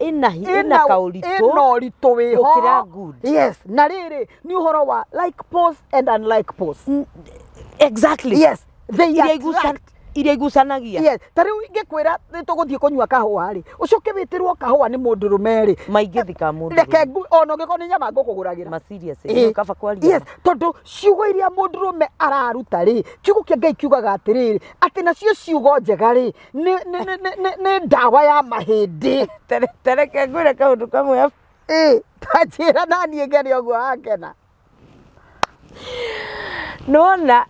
kaũritũ ĩna ũritũ wĩho gũkĩra good. Yes, na rĩrĩ nĩ ũhoro wa like pose and unlike pose. Yes, they Iria iguca- attract. Iria igucanagia. Yes, ta rĩu ingĩkwĩra nĩ tũgũthiĩ kũnyua kahũa rĩ, ũcoke wĩtĩrwo kahũa nĩ mũndũrũme rĩ, Maingĩ thika mũndũ. Reke ona ũngĩkorwo nĩ nyama ngũkũgũragĩra. Ma serious. Kaba kwaria. Yes, tondũ ciugo iria mũndũrũme araruta rĩ, kiugo kĩa Ngai kiugaga atĩrĩrĩ, atĩ nacio ciugo njega rĩ nĩ ndawa ya mahĩndĩ. Tereke ngwĩre kaũndũ kamwe. Ĩ, ta njĩra naniĩ ngene ũguo wakena. Nona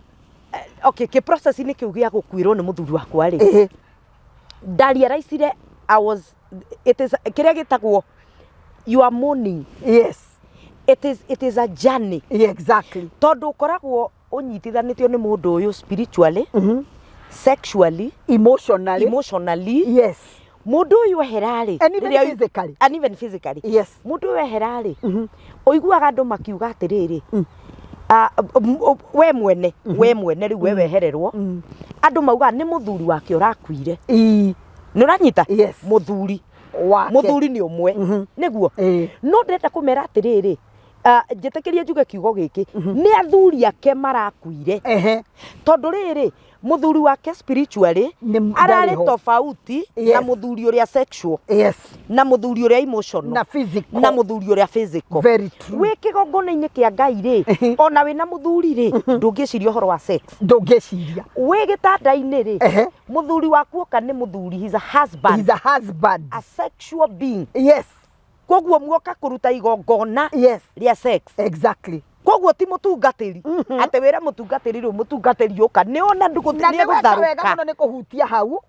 okay, kĩ process-inĩ kĩu gĩa gũkuĩrwo nĩ mũthuri wakwa rĩ, ndarealizire I was it is kĩrĩa gĩtagwo you are mourning. It is a journey. Tondũ ũkoragwo ũnyitithanĩtio nĩ mũndũ ũyũ spiritually, sexually, emotionally, emotionally. Mũndũ ũyũ ehera rĩ, And even physically. And even physically. Mũndũ ũyũ ehera rĩ, ũiguaga andũ makiuga atĩrĩrĩ, ah, we mwene rĩu we wehererwo, andũ maugaga nĩ mũthuri wake ũrakuire. Nĩ ũranyita? Yes. Mũthuri Wake. Mũthuri nĩ ũmwe, nĩguo. No ndĩrenda kũmera atĩrĩrĩ, Njĩtĩkĩrie njuge kiugo gĩkĩ, nĩ athuri ake marakuire. Tondũ rĩrĩ, mũthuri wake spiritually ararĩ Ndarĩ ho. tofauti na mũthuri ũrĩa sexual, na mũthuri ũrĩa emotional, na physical, na mũthuri ũrĩa physical. Very true. Wĩ kĩgongona-inĩ kĩa Ngai rĩ, ona wĩna mũthuri rĩ, ndũngĩciria ũhoro wa sex. Ndũngĩciria. Wĩ gĩtanda-inĩ rĩ, mũthuri waku oka nĩ mũthuri, he's a husband. He's a husband. A sexual being. Koguo muoka kũruta igongona rĩa sex. Koguo ti mũtungatĩri atĩ wĩra mũtungatĩri rĩu, mũtungatĩri ũka nĩ ona Na nĩ weka wega nĩegũtharũka. Mũno nĩ kũhutia hau,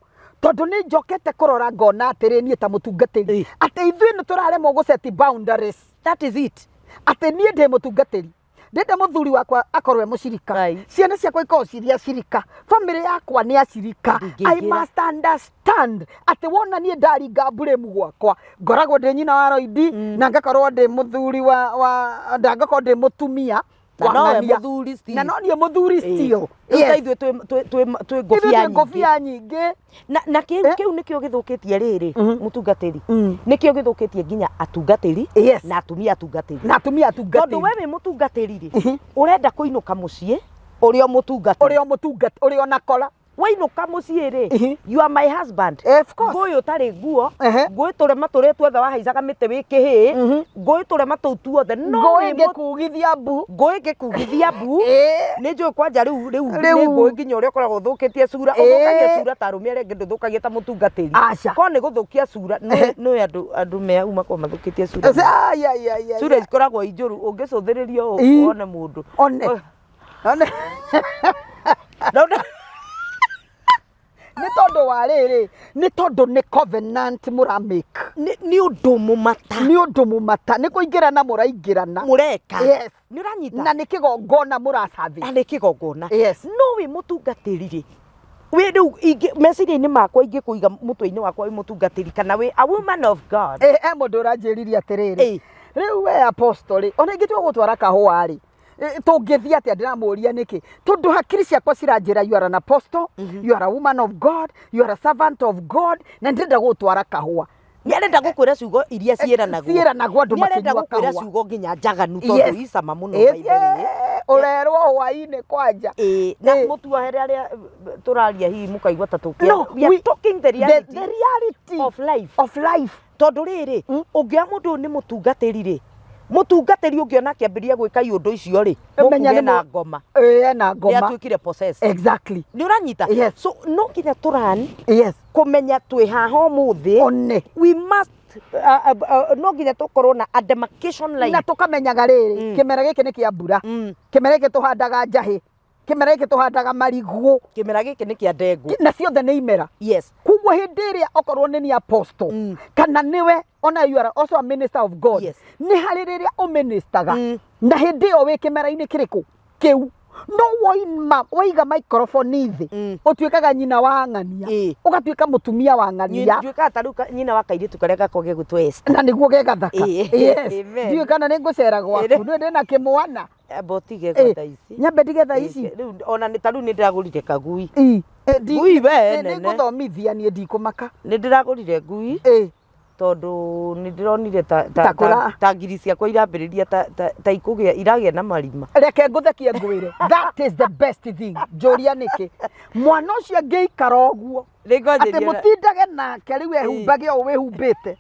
tondũ nĩ njokete kũrora ngona atĩrĩ, niĩ ta mũtungatĩri, atĩ ithuĩ nĩ tũraremwo gũ set boundaries. That is it. Atĩ niĩ ndĩ mũtungatĩri, ndĩnda mũthuri wakwa akorwo e mũcirika, ciana ciakwa ikorwo cirĩ acirika, family yakwa nĩ acirika. I Ndingĩingĩra. must understand atĩ wona niĩ ndaringa mburĩmu gwakwa, ngoragwo ndĩ nyina wa Roidi, na ngakorwo ndĩ mũthuri wa na ngakorwo ndĩ mũtumia Na wa nowe ng'ania. Mũthuri still. Na no niĩ mũthuri still. Rĩu ta Yes. ithuĩ twĩ Ithuĩ ngũbia twĩ nyingĩ. ngũbia nyingĩ. Na kĩu kĩu nĩkĩo gĩthũkĩtie rĩrĩ, mũtungatĩri, nĩkĩo gĩthũkĩtie nginya atungatĩri na atumia atungatĩri. Na atumia atungatĩri. Tondũ we wĩ mũtungatĩri rĩ, ũrenda kũinũka mũciĩ ũrĩ o mũtungatĩri. Ũrĩ o mũtungati, ũrĩ ona kora. Wainũka mũciĩ rĩ, you are my husband. Of course. Ngũĩ ũtarĩ nguo, ngũĩ tũrema tũrĩa tuothe wahaicaga mĩtĩ wĩ kĩhĩĩ, ngũĩ tũrema tũu tuothe no Ngũĩ wĩ mũ- ngĩkugithia mbu. Ngũĩ ngĩkugithia mbu. Nĩ njũĩ kwanja rĩu rĩu Rĩu. nĩ ngũĩ nginya ũrĩa ũkoragwo ũthũkĩtie cura, ũthũkagia cura ta arũme arĩa angĩ, ndũthũkagia ta mũtungatĩri. Aca. Korwo nĩ gũthũkia cura, nĩ andũ me hau makoragwo mathũkĩtie cura. Ai, ai, ai, ai, Cura ai. cikoragwo i njũru, ũngĩcũthĩrĩria ũũ wone mũndũ. One. One. No, no. Nĩ tondũ wa rĩrĩ, nĩ tondũ nĩ covenant mũramake. Nĩ ũndũ mũmata. Nĩ ũndũ mũmata, nĩ kũingĩrana mũraingĩrana. Mũreka. Yes. Nĩ ũranyita. Na nĩ kĩgongona mũracathi. Na nĩ kĩgongona. Yes. No wĩ mũtungatĩri rĩ, wĩ rĩu meciria-inĩ makwa ingĩkũiga mũtwe-inĩ wakwa wĩ mũtungatĩri kana wĩ a woman of God. He mũndũ ũranjĩririe atĩrĩrĩ, rĩu we apostle rĩ, ona ingĩtua gũtwara kahũa rĩ, tũngĩthiĩ atĩa? Ndĩramũria nĩkĩ, tondũ hakiri ciakwa ciranjĩra you are an apostle, you are a woman of God, you are a servant of God, na ndĩrenda gũgũtwara kahũa. Nĩ arenda gũkwĩra ciugo iria ciĩranagwo. Ciĩranagwo andũ Nĩ arenda makĩnyua gũkwĩra kahũa. ciugo nginya njaganu tondũ icama mũno, by the way. Ũrerwo hwainĩ kwanja. Ĩĩ, na mũtuohere arĩa tũraria hihi mũkaigua ta tũkĩa. No, We are talking the reality the reality of life. Of life. Tondũ rĩrĩ, ũngĩoya mũndũ ũyũ nĩ mũtungatĩri rĩ, mũtungatĩri ũngĩona akĩambĩrĩria gwĩka iũndũ icio rĩ, Menya mũkuge nĩ na ngoma. Ĩĩ, ena Nĩ ngoma. atuĩkire possessed. Exactly. Nĩ ũranyita? Yes. So no nginya tũran Yes. kũmenya twĩ haha ũmũthĩ. One. We must no nginya tũkorwo na a demarcation line. Na tũkamenyaga rĩrĩ, kĩmera gĩkĩ nĩ kĩa mbura, kĩmera gĩkĩ tũhandaga njahĩ, kĩmera gĩkĩ tũhandaga marigũ, Kĩmera gĩkĩ nĩ kĩa ndengũ. Na ciothe nĩ imera. Yes. Koguo hĩndĩ ĩrĩa okorwo nĩ ni apostle kana nĩwe ona you are also a minister of God, nĩ harĩ rĩrĩa ũministaga, na hĩndĩ ĩyo wĩ kĩmera-inĩ kĩrĩkũ kĩu, no woima waiga microphone thĩ, ũtuĩkaga nyina wa ng'ania, ũgatuĩka mũtumia wa ng'ania. Nduĩkaga ta rĩu nyina wa kairĩtu karĩa gakoragwo gegwĩtwo Esther. Na nĩguo ge gathaka. Yes. Amen. Ndiũĩ kana nĩ ngũcera gwaku, nĩ ndĩna kĩmwana. Amba ũtige gwa thaa ici. Nyambe ndige thaa ici. Rĩu ona nĩ ta rĩu nĩ ndĩragũrire kagui. Ngui Ngui we nene. Nĩngũthomithia niĩ, ndikũmaka. Nĩ ndĩragũrire ngui tondũ nĩ ndĩronire Ta ta ngiri ciakwa irambĩrĩria ta ikũgĩa iragĩa na marima. Reke ngũthekie ngwĩre, that is the best thing. Njũria nĩkĩ mwana ũcio angĩikara ũguo, Nĩngwanjĩria atĩ mũtindage nake rĩu ehumbage ũũ wĩhumbĩte,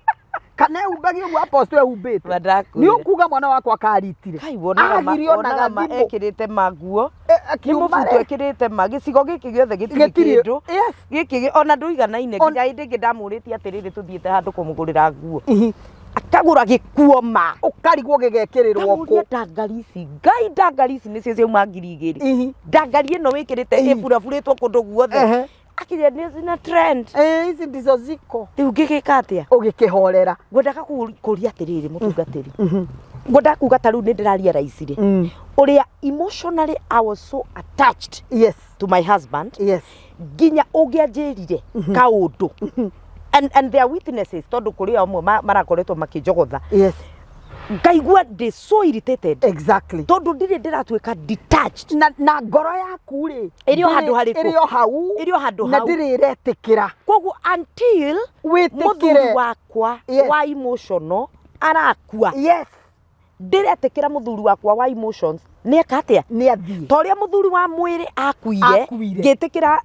kana ehumbage ũguo apostle ehumbĩte, Mandakwĩra. nĩ ũkuga mwana wakwa karitire. Kai, wonaga ma, Agirio wonaga na ma gathimũ. ekĩrĩte manguo. Nĩ Akiuma mũbuto rĩ. ekĩrĩte ma gĩcigo gĩkĩ gĩothe gĩtirĩ Gĩtirĩ, kĩndũ. yes. Gĩkĩ ona ndũiganaine, nginya hĩndĩ ĩngĩ ndamũrĩtie atĩrĩrĩ, tũthiĩte handũ kũmũgũrĩra nguo, akagũra gĩkuo ma. Ũkarigwo gĩgekĩrĩrwo Ndamũria kũ. ndangari ici, Ngai, ndangari ici nĩcio ciauma 2000. Ndangari ĩno wĩkĩrĩte ĩburabũrĩtwo kũndũ guothe. Akĩria nĩ zina trend. Ici ndizo ziko. Rĩu ngĩgĩka atĩa? Ũgĩkĩhorera. Ngwendaga kũria atĩrĩrĩ, mũtungatĩri, ngwendaga kuga ta rĩu nĩ ndĩrarealize rĩ, ũrĩa emotionally I was so attached to my husband, nginya ũngĩanjĩrire kaũndũ, and there are witnesses, tondũ kũrĩ amwe marakoretwo makĩnjogotha, ngaigua ndĩ so irritated. Tondũ ndirĩ ndĩratuĩka detached. Na ngoro yaku rĩ, Ĩrĩ o handũ harĩkũ? Ĩrĩ o hau. Ĩrĩ o handũ Na hau. ndĩrĩ ĩretĩkĩra. Koguo until Wĩtĩkĩre. mũthuri wakwa Yes. wa emotional arakua, Yes. Ndĩretĩkĩra mũthuri wakwa wa emotions nĩ eka atĩa? Nĩ athiĩ. Ta ũrĩa mũthuri wa mwĩrĩ akuire, Akuire. ngĩtĩkĩra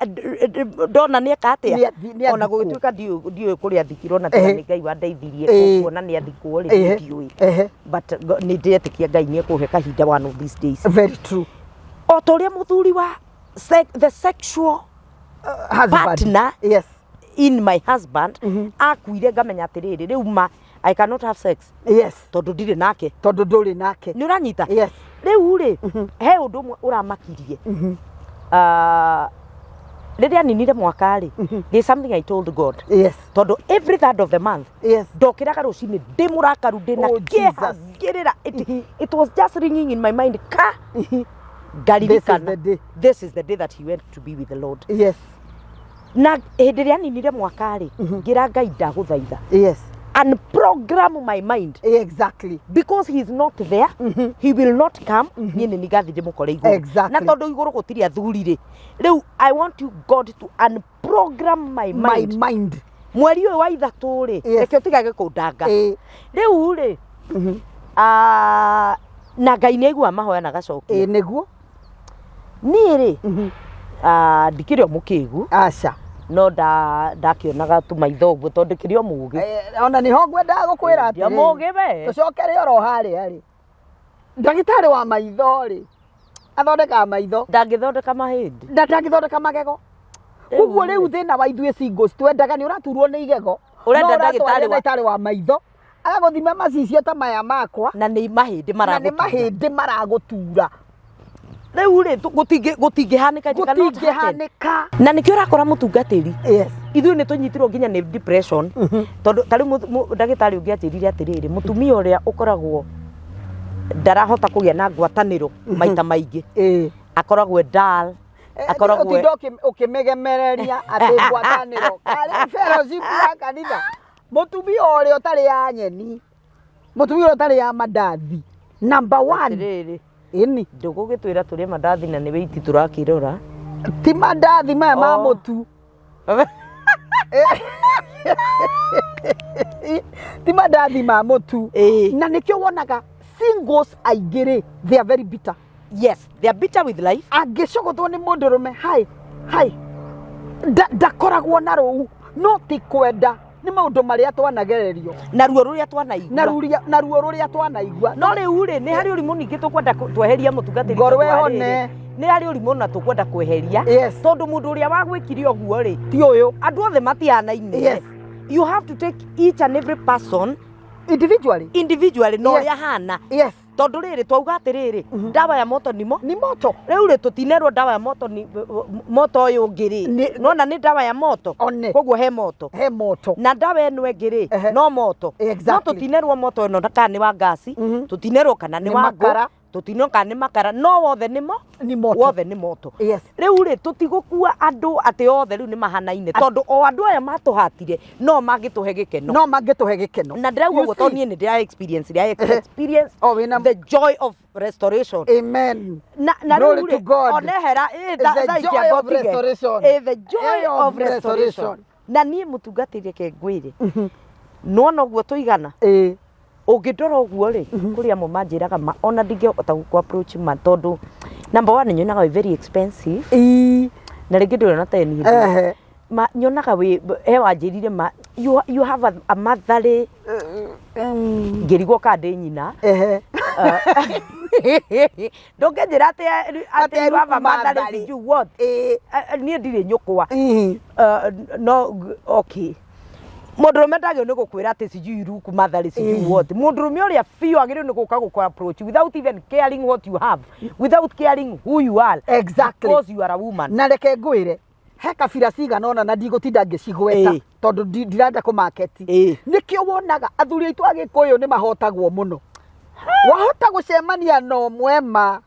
ndona nĩ eka atĩa? Nĩ Ona athikwo. gũgĩtuĩka ndiũĩ kũrĩa athikirwo, na tiga nĩ Ngai wandeithirie kuona nĩ athikwo rĩ, ndiũĩ. But nĩ ndĩretĩkia Ngai nĩ ekũhe kahinda one of these days. Very true. O ta ũrĩa mũthuri wa the sexual husband. Partner. Yes. In my husband akuire, ngamenya atĩrĩrĩ, rĩu ma I cannot have sex tondũ ndirĩ nake. Tondũ ndũrĩ nake. Nĩ ũranyita? Yes. Rĩu rĩ, he ũndũ ũmwe ũramakirie. Ah, rĩrĩa ninire mwaka rĩ, there's something I told God, tondũ every third of the month ndokĩraga rũcinĩ ndĩ mũrakaru, ndĩ na Oh, kĩeha, Jesus. ngĩrĩra. It was just ringing in my mind ka ngaririkana, This is the day. This is the day that he went to be with the Lord. Na hĩndĩ ĩrĩa aninire mwaka rĩ, ngĩra Ngai, ndagũthaitha, unprogram my mind, because he is not there, he will not come. Niĩ nĩ nigathi ndĩmũkore igũrũ. Na tondũ igũrũ gũtirĩ athuri rĩ, rĩu I want you, God, to unprogram my my mind. Mind. Mweri ũyũ wa ithatũ rĩ, reke ũtigage kũndanga. Rĩu rĩ, ah, na Ngai nĩ aiguaga mahoya na gacokia. Nĩguo. Niĩ rĩ, ah, ndikĩrĩ o mũkĩgu. Aca. No ndakĩonaga tũmaitho ũguo tondũ ndĩkĩrĩ o mũgĩ. Ona nĩho ngwendaga gũkwĩra Ndi o atĩrĩrĩ, mũgĩ we. Tũcokere oro harĩa rĩ, ndagĩtarĩ wa maitho rĩ, athondekaga maitho. Ndangĩthondeka mahĩndĩ. Na ndangĩthondeka magego. Koguo rĩu thĩna wa ithuĩ singles, twendaga nĩ ũraturwo nĩ igego, Ũrenda no ndagĩtarĩ ũratwarĩra ndagĩtarĩ wa maitho agagũthima macicio ta maya makwa. Na nĩ mahĩndĩ Na nĩ maragũtura. Mahĩndĩ maragũtura. Rĩu rĩ, gũtingĩhanĩka, it cannot happen. Gũtingĩhanĩka. Na nĩkĩo ũrakora mũtungatĩri, Yes. Ithuĩ nĩ tũnyitirwo nginya nĩ depression, tondũ ta rĩu ndagĩtarĩ ũngĩ anjĩrire atĩrĩrĩ, mũtumia ũrĩa ũkoragwo ndarahota kũgĩa na ngwatanĩro maita maingĩ, akoragwo e dull, akoragwo Ũtinda ũkĩmĩgemereria atĩ ngwatanĩro karĩ fellowship ya kanitha. Mũtumia ũrĩa ũtarĩ ya nyeni, mũtumia ũrĩa ũtarĩ ya mandathi, number one. Atĩrĩrĩ, ĩni. Ndũgũgĩtwĩra tũrĩe mandathi na nĩ wĩiti tũrakĩrora. Ti mandathi maya ma Oh. mũtu. Ti mandathi ma mũtu. Na nĩkĩo wonaga singles aingĩ rĩ, they are very bitter. Yes, they are bitter with life. Angĩcogotwo nĩ mũndũrũme, hai hai, ndakoragwo na rũu, no ti kwenda, nĩ maũndũ marĩa twanagererio. Na ruo rũrĩa twanaigua. Na ruo rũrĩa twanaigua. No rĩu rĩ, nĩ harĩ ũrimũ ningĩ tũkwenda tweheria, mũtungatĩri, Ngoro tondũ wa ĩhone. rĩrĩ, nĩ harĩ ũrimũ na tũkwenda kweheria, tondũ mũndũ ũrĩa wagwĩkire ũguo rĩ, ti ũyũ. Andũ othe matihanaine. You have to take each and every person individually, individually na ũrĩa ahana. Tondũ rĩrĩ, twauga atĩrĩrĩ, ndawa ya moto nimo ni moto. Rĩu rĩ, tũtinerwo ndawa ya moto ni moto ũyũ ũngĩ rĩ, nona nĩ ndawa ya moto. One. Koguo he moto. He moto. Na ndawa ĩno ĩngĩ rĩ, no moto. No tũtinerwo moto ĩno kana nĩ wa ngasi, tũtinerwo kana nĩ Nĩ wa ngũ, makara. Tũtinerwo kana nĩ makara, no wothe nĩ mo Ni moto. Wothe nĩ moto. Rĩu rĩ, tũtigũkua andũ atĩ othe rĩu nĩ mahanaine, tondũ o andũ aya matũhatire no mangĩtũhe gĩkeno. No mangĩtũhe gĩkeno. Na ndĩrauga You ũguo tondũ see? niĩ nĩ ndĩra experience, ndĩra experience Oh, wĩna the joy of restoration. Amen. Na Glory rĩu to rĩ, God. onehera The thaa ici joy of amba ũtige. restoration. The joy Joy of of restoration. restoration. Na niĩ mũtungatĩri, reke ngwĩre, nĩwona ũguo tũigana, ũngĩndora ũguo rĩ, kũrĩ amwe manjĩraga ma ona ndingĩhota gũkũ approach ma, tondũ number one, nyonaga wĩ very expensive. Na rĩngĩ ndũrĩ na 10 hĩndĩ. Ma nyonaga wĩ he wanjĩrire ma you have a motherly, ngĩrigwo kana ndĩ nyina. Ndũngĩnjĩra atĩ you have a motherly sijui what. Niĩ ndirĩ nyũkwa. No okay, mũndũrũme ndagĩrĩirwo nĩ gũkwĩra atĩ sijui ruku motherly sijui what. Mũndũrũme ũrĩa biũ agĩrĩirwo nĩ gũka gũkũ approach without even caring what you have, without caring who you are, because you are a woman. Na reke ngwĩre, he kabira cigana ũna na ndigũtinda ngĩcigweta, tondũ ndirenda kũmaketi. Nĩkĩo wonaga athuri aitũ a Gĩkũyũ nĩ mahotagwo mũno. Wahota gũcemania na ũmwe ma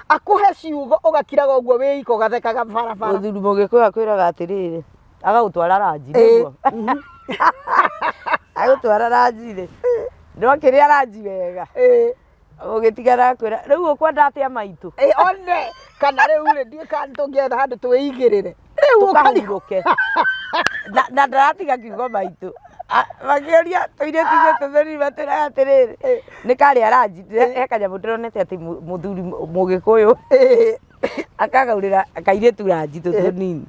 akũhe ciugo, ũgakiraga ũguo wĩ iko, ũgathekaga barabara. Mũthuri mũgĩkũyũ akwĩraga atĩrĩrĩ, agagũtwara ranji. Nĩguo agũtwara ranji rĩ, ndwakĩrĩa ranji wega, ũgĩtigana akwĩra, rĩu ũkwenda atĩa maitũ? One kana rĩu rĩ, ndiũĩ kana tũngĩetha handũ twĩigĩrĩre. Rĩu ũkarigwo. Tũkahurũke. Na ndaratiga kiugo maitũ. Makĩũria tũirĩtu ithuĩ tũthuri matwĩraga atĩrĩrĩ, nĩ karĩa ranji, he kanyamũ ndĩronete atĩ mũthuri mũgĩkũyũ akagaurĩra kairĩtu ranji tũtũnini.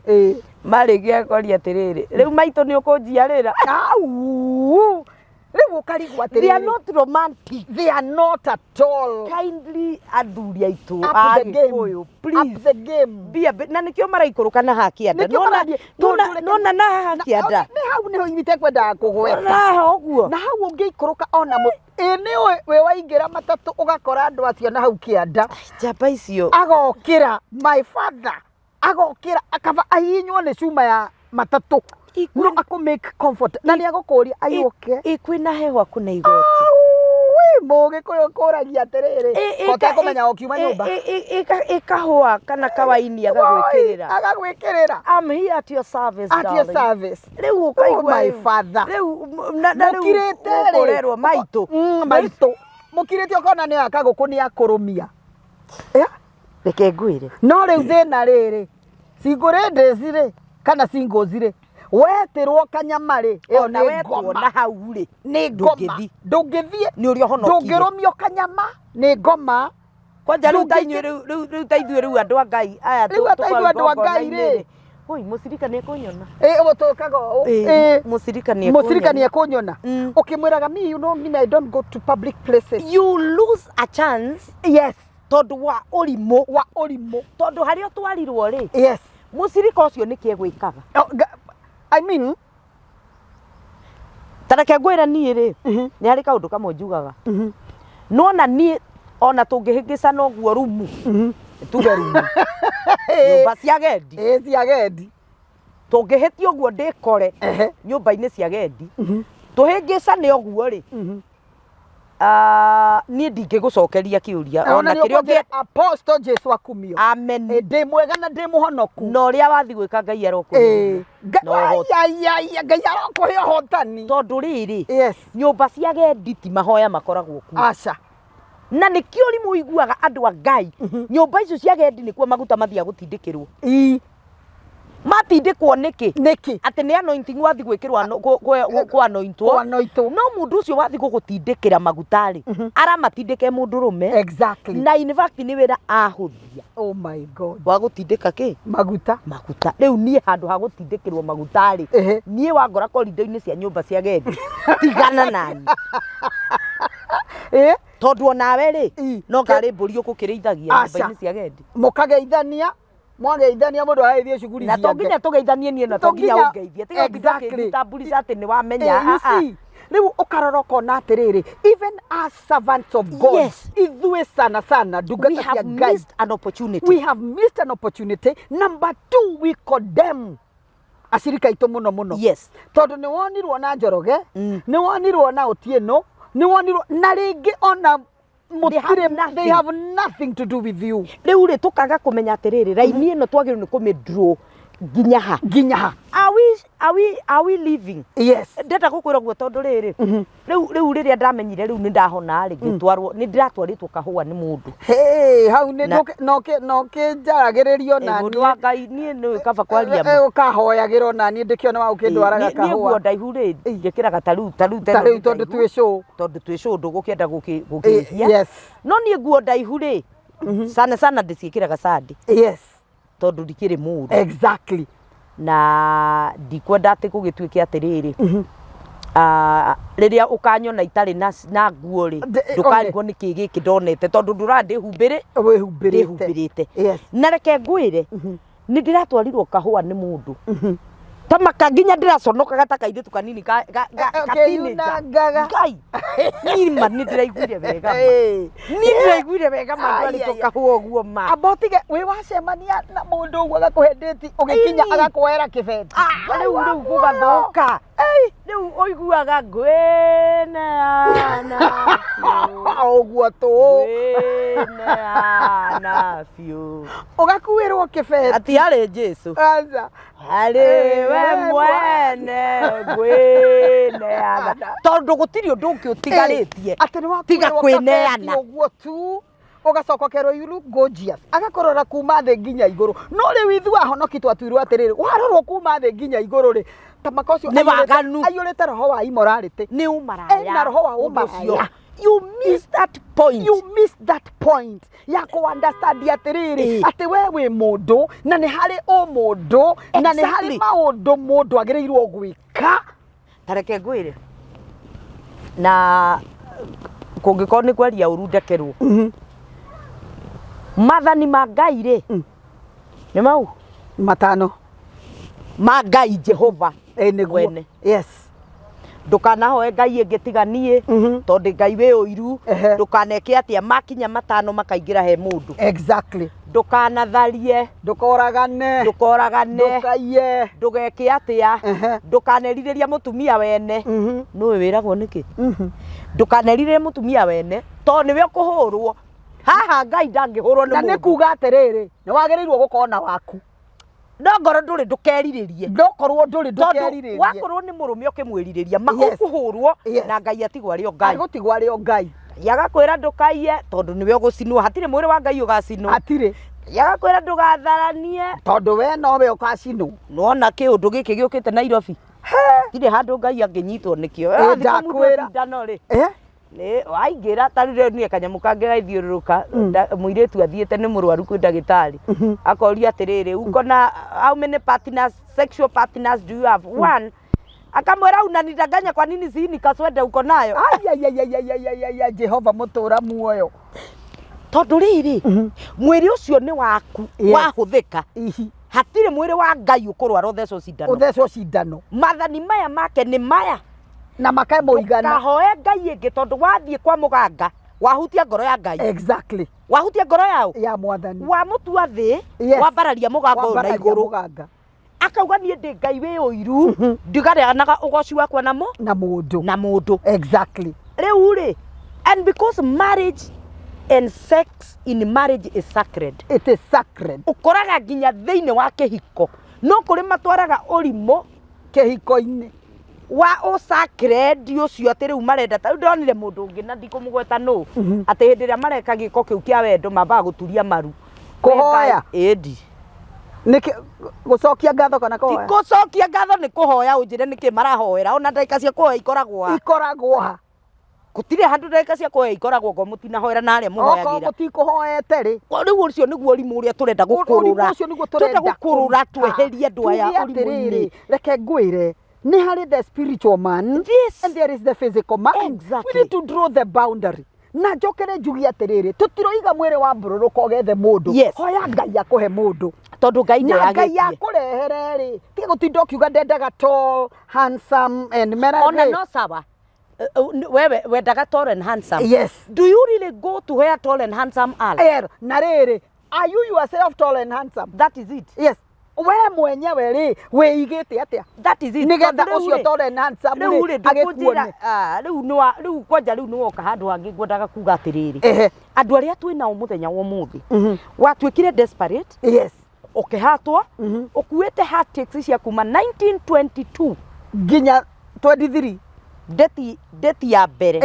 Marĩkia akoria atĩrĩrĩ, rĩu maitũ nĩ ũkũnjiarĩra? Au! Rĩu ũkarigwo They are atĩrĩrĩ. not romantic. They are not at all. Kindly athuri aitũ Up a the game. Gĩkũyũ, Up please. the game. Mbia na nĩkĩo maraikũrũka na haha kĩanda. Nĩkĩo Nona marathiĩ. nona Tondũ reke- nona na haha kĩanda. Nĩ hau nĩho itekwendaga kũgweta. Nona haha ũguo. Na hau ũngĩikũrũka ona ĩ nĩ ũĩ wĩ waingĩra matatũ ũgakora andũ acio na hau kĩanda. Njamba icio. Agokĩra my father agokĩra akaba ahihinywo nĩ cuma ya matatũ no akũ make comfort na nĩ agũkũria are you okay? Ĩ kwĩna heho hakuna igoti. Aui, mũgĩkũyũ kũragia atĩrĩrĩ ũtekũmenya ũkiuma nyũmba. Ĩ kahũa kana kawaini agagwĩkĩrĩra. Agagwĩkĩrĩra. I'm here at your service, At your darling. service. Rĩu Oh ũkaigua my rĩu- father. Rĩu na rĩu Mũkirĩte rĩ. ũkũrerwo maitũ. Maitũ. Mũkirĩte ũkona nĩ akagũkũ nĩ akũrũmia. Yeah. Reke ngwĩre. No rĩu thĩna rĩrĩ, single ladies rĩ kana singles rĩ, wetĩrwo kanyama rĩ, ĩyo Ona nĩ wetwo ngoma. na hau rĩ. Nĩ ngoma. Ndũngĩthiĩ. Ndũngĩthiĩ. Nĩ ũrĩa ũhonokire. Ndũngĩrũmio kanyama nĩ ngoma. Kwanja rĩu ta Ndũngĩke- inyuĩ rĩu ta ithuĩ rĩu andũ a Ngai aya Rĩu ta ithuĩ andũ a Ngai rĩ. Oi, mũcirika nĩ ekũnyona. Ĩ ũtũkaga ũũ. Ĩ. Mũcirika nĩ Mũcirika nĩ ekũnyona. Ũkĩmwĩraga me, you know me, I don't go to public places. You lose a chance Yes. tondũ wa ũrimũ. Wa ũrimũ. Tondũ harĩa ũtwarirwo rĩ, Yes. mũcirika ũcio nĩkĩ egwĩkaga? Oh, I mean, Ta reke ngwĩre niĩ rĩ, nĩ harĩ kaũndũ kamwe njugaga. Nona niĩ ona tũngĩhĩngĩcana ũguo rumu, tuge rumu, nyũmba cia gendi, ĩ cia gendi. Tũngĩhĩtia ũguo ndĩkore nyũmba-inĩ cia gendi, tũhĩngĩcane ũguo rĩ, niĩ ndingĩgũcokeria kĩũria ona Ona kĩrĩa ũngĩ. Apostle Jesu akumio. Amen. Ĩ, ndĩ mwega na ndĩ mũhonoku. Na ũrĩa wathi gwĩka Ngai arokũhĩrĩria na ũhoti. Ai, ai, ai, Ngai arokũhe ũhotani. Tondũ rĩrĩ, nyũmba cia gendi ti mahoya makoragwo kuo. Aca. Na nĩkĩo rĩmwe ũiguaga andũ a Ngai, nyũmba icio cia gendi nĩkuo maguta mathiaga gũtindĩkĩrwo. Matindĩkwo nĩkĩ? Nĩkĩ? Atĩ nĩ anointing wathi gwĩkĩrwo kũ anointwo. Kũ-anointwo. No mũndũ ũcio wathi gũgũtindĩkĩra maguta rĩ, aramatindĩka e mũndũrũme. Na in fact nĩ wĩra ahũthia Oh my God. Wa gũtindĩka kĩ? Maguta. Maguta. Rĩu niĩ handũ ha gũtindĩkĩrwo maguta rĩ, niĩ wangora korido-inĩ cia nyũmba cia gendi, tigana nani. Tondũ onawe rĩ, no karĩ mbũri ũkũkĩrĩithagia Aca. nyũmba-inĩ cia gendi. Mũkageithania, mwageithania mũndũ aragĩthiĩ cuguri Na to ciake. nginya tũgeithanie niĩ, na to nginya ũngeithie. Tiga gũtinda ũkĩnjitamburisha atĩ nĩ wamenya. You Ah, ah. see, rĩu ũkarora ũkona atĩrĩrĩ, even as servants of God, ithuĩ sana sana We ndungata cia have Ngai, missed an opportunity. We have missed an opportunity. Number two, we condemn acirika aitũ mũno mũno. Tondũ nĩ wonirwo na Njoroge, nĩ wonirwo na Otieno, nĩ wonirwo na rĩngĩ ona They have mũtirĩ, they nothing. have nothing to do with you. Rĩu rĩ, tũkaga kũmenya atĩrĩrĩ, raini ĩno twagĩrĩirwo nĩ kũmĩ draw nginya ha? Nginya ha? Are we living? Yes. Ndenda gũkwĩra ũguo tondũ rĩrĩ, rĩu rĩrĩa ndamenyire rĩu nĩ ndahona rĩ, ngĩtwarwo, nĩ ndĩratwarĩtwo kahũa nĩ mũndũ. Hey, hau nĩ Na- no kĩnjaragĩrĩrio na Mũndũ wa Ngai, niĩ nĩ kaba kwaria ma. Ũkahoyagĩrwo na niĩ ndĩkĩone wa ũkĩndwaraga Niĩ nguo kahũa. ndaihu rĩ, njĩkĩraga ta rĩu Ta rĩu tondũ twĩ show. Tondũ twĩ show ndũgũkĩenda gũkĩhia. No niĩ nguo ndaihu rĩ, sana sana ndĩciĩkĩraga Sunday. Tondũ ndikĩrĩ mũru. Na ndikwenda atĩ gũgĩtuĩke atĩrĩrĩ, rĩrĩa ũkanyona itarĩ na nguo rĩ, ndũkarigwo nĩ kĩ gĩkĩ ndonete, tondũ ndũra ndĩhumbĩrĩ Wĩhumbĩrĩte. Ndĩhumbĩrĩte. Na reke ngwĩre, nĩ ndĩratwarirwo kahũa nĩ mũndũ ta maka nginya ndĩraconokaga ta kairĩtu kanini ka teenager. Ũkĩyunangaga. Ngai, niĩ ma nĩ ndĩraiguire wega ma. Niĩ ndĩraiguire wega ma ndwarĩtwo Ai, ai, kahũa ũguo ma. Amba ũtige wĩ wacemania na mũndũ ũguo agakũhe ndĩti ũgĩkinya agakuoera kĩbeti. Rĩu gũgathũka, rĩu ũiguaga ngwĩneana biũ. Ũguo tũ. Ngwĩneana biũ. Ũgakuĩrwo kĩbeti. Ati harĩ Jesu. Aca. Harĩ we mwene ngwĩneana, tondũ gũtirĩ ũndũ ũngĩ ũtigarĩtie Atĩ nĩ tiga wakuĩrwo kwĩneana. kabeti ũguo tu. Ũgacoka ũkerwo, "You look gorgeous." Agakũrora kuma thĩ nginya igũrũ. No rĩu ithuĩ ahonoki twatuirwo atĩrĩrĩ, warorwo kuma thĩ nginya igũrũ rĩ, ta maka ũcio Nĩ waganu. Aiyũrĩte roho wa immorality. Nĩ ũmaraya. Ena roho wa Ũndũ ũcio. ũmaraya. You miss that point. You miss that point ya kũ understand atĩrĩrĩ, atĩ we wĩ mũndũ na nĩ harĩ ũmũndũ na nĩ harĩ maũndũ mũndũ agĩrĩirwo gwĩka. Ta reke ngwĩre, na kũngĩkorwo nĩ kwaria ũru ndekerwo. Mathani ma Ngai rĩ, nĩ mau 5. Ma Ngai Jehova Nĩguo. mwene. Yes. Ndũkanahoe ngai ĩngĩ tiga niĩ, tondũ Ngai wĩ ũiru. Ndũkaneke atĩa, makinya 5 makaingĩra he mũndũ. Ndũkanatharie. Ndũkoragane. Ndũkoragane. Ndũkaiye. Ndũgeke atĩa. Ndũkanerirĩria mũtumia wene. Nũĩ wĩragwo nĩkĩ? Ndũkanerirĩrie mũtumia wene tondũ nĩwe ũkũhũrwo. Haha Ngai ndangĩhũrwo nĩ Na nĩ mũndũ. kuga atĩrĩrĩ, nĩ wagĩrĩirwo gũkorwo na waku. No ngoro ndũrĩ, ndũkerirĩrie. Ndokorwo ndũrĩ, Tondũ ndũkerirĩrie. wakorwo nĩ mũrũme ũkĩmwĩrirĩria ma, ũkũhũrwo na Ngai atigwo arĩ o Ngai. Agũtigwo arĩ o Ngai. Ngai agakwĩra ndũkaiye tondũ nĩwe ũgũcinwo, hatirĩ mwĩrĩ wa Ngai ũgacinwo. Hatirĩ. Ngai agakwĩra ndũgatharanie tondũ we nowe ũgacinwo. Nĩwona kĩũndũ gĩkĩ gĩũkĩte Nairobi, hatirĩ handũ Ngai angĩnyitwo nĩkĩo. Ĩ, Wathiĩ kwa mũndũ ndakwĩra. cindano rĩ, nĩ waingĩra ta rĩu niĩ kanyamũ kangĩ gaithiũrũrũka, mũirĩtu athiĩte nĩ mũrwaru kwĩ ndagĩtarĩ, akoria atĩrĩrĩ, "Uko na how many partners, sexual partners do you have?" One. Akamwĩra, "Unanidanganya kwa nini? Si ni kaswende uko nayo?" Ayayayayayaya, Jehova mũtũra muoyo. Tondũ rĩrĩ, mwĩrĩ ũcio nĩ waku. Wahũthĩka, hatirĩ mwĩrĩ wa Ngai ũkũrwara ũthecwo cindano. Ũthecwo cindano. Mathani maya make nĩ maya. Na makae mũigana. Ndũkahoe Ngai ĩngĩ, tondũ wathiĩ kwa mũganga wahutia ngoro ya Ngai. Wahutia ngoro yao ya mwathani. Wamũtua thĩ. Wambararia mũganga ũyũ na Wambararia igũrũ. Mũganga. Akauga, "Niĩ ndĩ Ngai wĩ ũiru, ndigareanaga ũgoci wakwa namo na mũndũ." Na mũndũ. Rĩu rĩ, and because marriage and sex in marriage is sacred. It is sacred. Ũkoraga nginya thĩinĩ wa kĩhiko no kũrĩ matwaraga ũrimũ kĩhiko-inĩ wa ũsacred ũcio, atĩ rĩu marenda, ta rĩu ndonire mũndũ ũngĩ na ndikũmũgweta nũ, atĩ hĩndĩ ĩrĩa mareka gĩko kĩu kĩa wendo mambaga gũturia maru. Kũhoya? Ĩndi. Nĩkĩ gũcokia ngatho kana Ti kũhoya? Gũcokia ngatho, nĩ kũhoya. Ũnjĩre nĩkĩ marahoera, ona ndagĩka cia kũhoya ikoragwo ha? Ikoragwo ha? Gũtirĩ handũ ndagĩka cia kũhoya ikoragwo ngo mũtinahoera na harĩa Okorwo mũhoyagĩra. mũtikũhoete rĩ. Rĩu ũcio nĩguo ũrimũ ũrĩa tũrenda Ũrimũ gũkũrũra. ũcio nĩguo tũrenda tũrenda gũkũrũra, kũruta. tweherie andũ aya Tuge ũrimũ-inĩ. atĩrĩrĩ, reke ngwĩre, nĩ harĩ the spiritual man and there is the physical man. We need to draw the boundary. Na njokere njugie atĩrĩrĩ, tũtiroiga mwĩrĩ wa mbũrũrũka ũgethe mũndũ. Hoya Ngai akũhe mũndũ. Tondũ Ngai Na Ngai ndeyagĩtie. akũrehere rĩ, tiga gũtinda ũkiuga ndendaga tall, handsome and mera. Ona no sawa. Wewe wendaga tall and handsome. Yes. Do you really go to where tall and handsome are? Na rĩrĩ, are you yourself tall and handsome? That is it. Yes, we mwenyewe rĩ, wĩigĩte atĩa That is it. nĩgetha Tondũ rĩu ũcio rĩ- tall and handsome rĩu rĩ, rĩ agĩkuone? ndũkũnjĩra, rĩu nĩ rĩu kwanja rĩu nĩ woka handũ hangĩ ngwendaga kuga atĩrĩrĩ, andũ arĩa twĩ nao mũthenya wa ũmũthĩ, watuĩkire desperate, ũkĩhatwo, ũkuĩte heartaches cia kuma 1922 nginya 23. Date ya mbere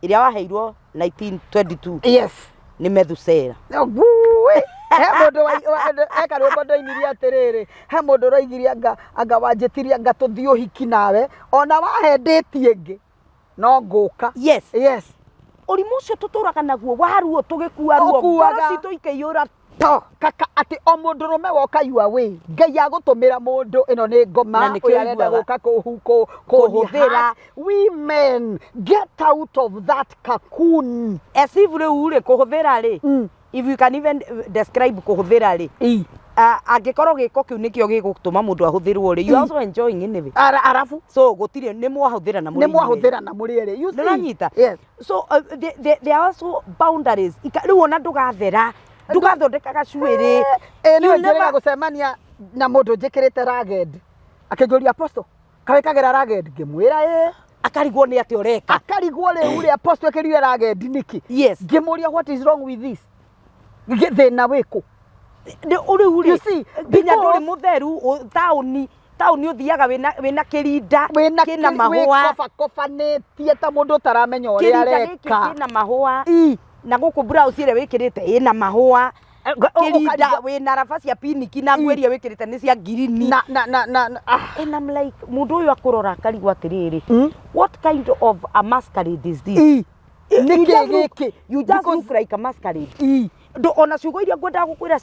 ĩrĩa waheirwo 1922 nĩ Methusela. Ngui! He mũndũ he karwĩmbo ndoinirie atĩrĩrĩ, he mũndũ ũroigirie anga wanjĩtirie anga tũthiĩ ũhiki nawe, ona wahe ndĩti ĩngĩ no ngũka. Ũrimũ ũcio tũtũraga naguo wa ruo, tũgĩkua ruo, ngoro Ũkuaga. citũ ikĩiyũra. To kaka atĩ o mũndũrũme woka your way, Ngai agũtũmĩra mũndũ ĩno nĩ ngoma. Na nĩkĩo Ũyũ arenda ũiguaga. gũka Kũhũthĩra. Women, get out of that cocoon. As if rĩu rĩ, kũhũthĩra rĩ, if you can even describe kũhũthĩra rĩ, angĩkorwo gĩko kĩu nĩkĩo gĩgũtũma mũndũ ahũthĩrwo rĩ, you are also enjoying anyway. Arabu So gũtirĩ nĩ mwahũthĩra na mũrĩ nĩ inyuĩ. mwahũthĩra na mũrĩ erĩ, you see? Nĩũranyita? Yes. So there are also boundaries. Rĩu ona ndũgathera, ndũgathondeka gacuĩrĩ. Ĩ nĩ You'll njĩrĩga never- gũcemania na mũndũ njĩkĩrĩte ragged, akĩnjũria, "Apostle, kawĩkagĩra ragged?" Ngĩmwĩra, "Ĩ." Akarigwo nĩ atĩ ũreka. Akarigwo, "Rĩu rĩ, Apostle, ĩkĩrire ragged nĩkĩ?" Ngĩmũria, "What is wrong with this? Thĩna wĩkũ?" Rĩu rĩ, You see, nginya ndũrĩ because- mũtheru, taũni ũthiaga wĩna kĩrinda wĩna kĩna mahũa. Wĩkobakobanĩtie ta mũndũ ũtaramenya ũrĩa Kĩrinda gĩkĩ areka. kĩna mahũa. Na gũkũ blouse ĩrĩa wĩkĩrĩte ĩna mahũa, kĩrinda wĩna raba cia piniki, na nguo iria wĩkĩrĩte nĩ cia ngirini. Na ah. And I'm like, mũndũ ũyũ akũrora akarigwo atĩrĩrĩ, what kind of a masquerade is this? Nĩ You kĩ just look- gĩkĩ? You just look like a masquerade. Ndũ ona ciugo iria ngwendaga gũkwĩra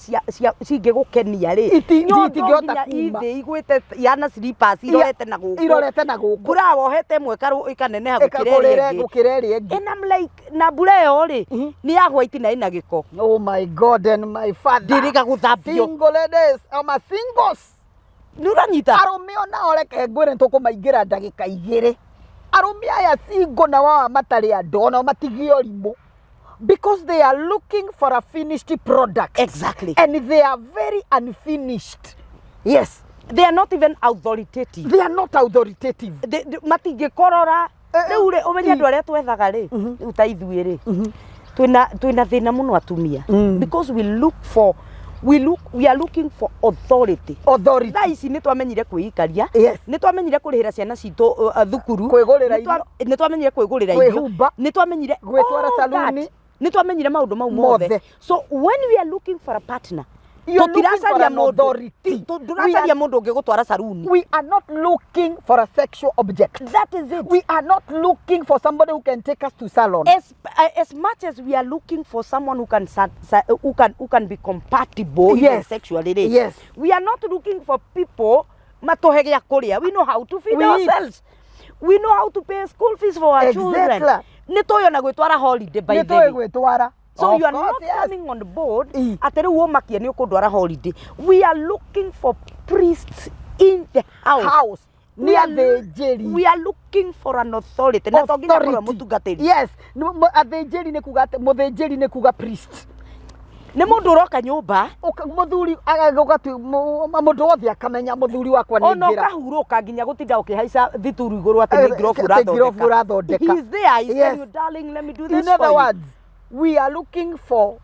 cingĩgũkenia rĩ, nyondo itingĩhota nginya kuma. ithĩ igwĩte yana slippers irorete na gũkũ, Irorete na gũkũ. Mbura wohete ĩmwe ĩkaneneha gũkĩra ĩrĩa ĩngĩ. Gũkĩra ĩrĩa ĩngĩ. And I'm like, na mbura ĩyo rĩ, nĩ ya white na ĩna gĩko. Oh my God and my Father. Ndĩrĩga gũthambio. Single ladies, ama singles. Nĩ ũranyita. Arũme onao reke ngwĩre nĩtũkũmaingĩra ndagĩka igĩrĩ. Arũme aya single na wao matarĩ andũ onao matigie ũrimũ. Because they are looking for a finished product. And they are very unfinished. Yes. They are not even authoritative. They are not authoritative. Matingĩkorora. Rĩu rĩ, ũmenye andũ arĩa twethaga rĩ, rĩu ta ithuĩ rĩ, twĩna thĩna mũno atumia, because we look for we look we are looking for authority. Authority. Thaa ici nĩ twamenyire kwĩikaria, nĩ twamenyire kũrĩhĩra ciana citũ thukuru, Kwĩgũrĩra nĩ twamenyire kwĩgũrĩra irio, Kwĩhumba. nĩ twamenyire Gwĩtwara all saluni. that. Nĩ twamenyire maũndũ mau mothe. Mothe. So when we are looking for a partner, You're looking for tũtiracaria an mũndũ authority. ndũracaria mũndũ ũngĩgũtwara saruni. We are not looking for a sexual object. That is it. We are not looking for somebody who can take us to salon. As much as we are looking for someone who can who can be compatible even sexually rĩ, we are not looking for people matuhe gĩa kũrĩa. We know how to feed We eat. ourselves. We know how to pay school fees for our children. Nĩ tũĩ ona gwĩtwara holiday, by Nĩ the way. tũĩ gwĩtwara. So Of you are course, not coming on board atĩ rĩu ũmakie nĩ ũkũndwara holiday. We are looking for priests in the house. House. Nĩ athĩnjĩri. We are looking for an authority, na to nginya akorwo Authority. mũtungatĩri. Yes. Athĩnjĩri nĩ kuga atĩ mũthĩnjĩri nĩ kuga priest. Nĩ mũndũ ũroka nyũmba. Mũthuri mũndũ wothe akamenya mũthuri wakwa nĩ Ona aingĩra. ũkahurũka nginya gũtinda ũkĩhaica thituru igũrũ atĩ nĩ ngirobu Atĩ ngirobu ũrathondeka. He is there. He's telling you, "Darling, let me do In this other for you." words, we are looking for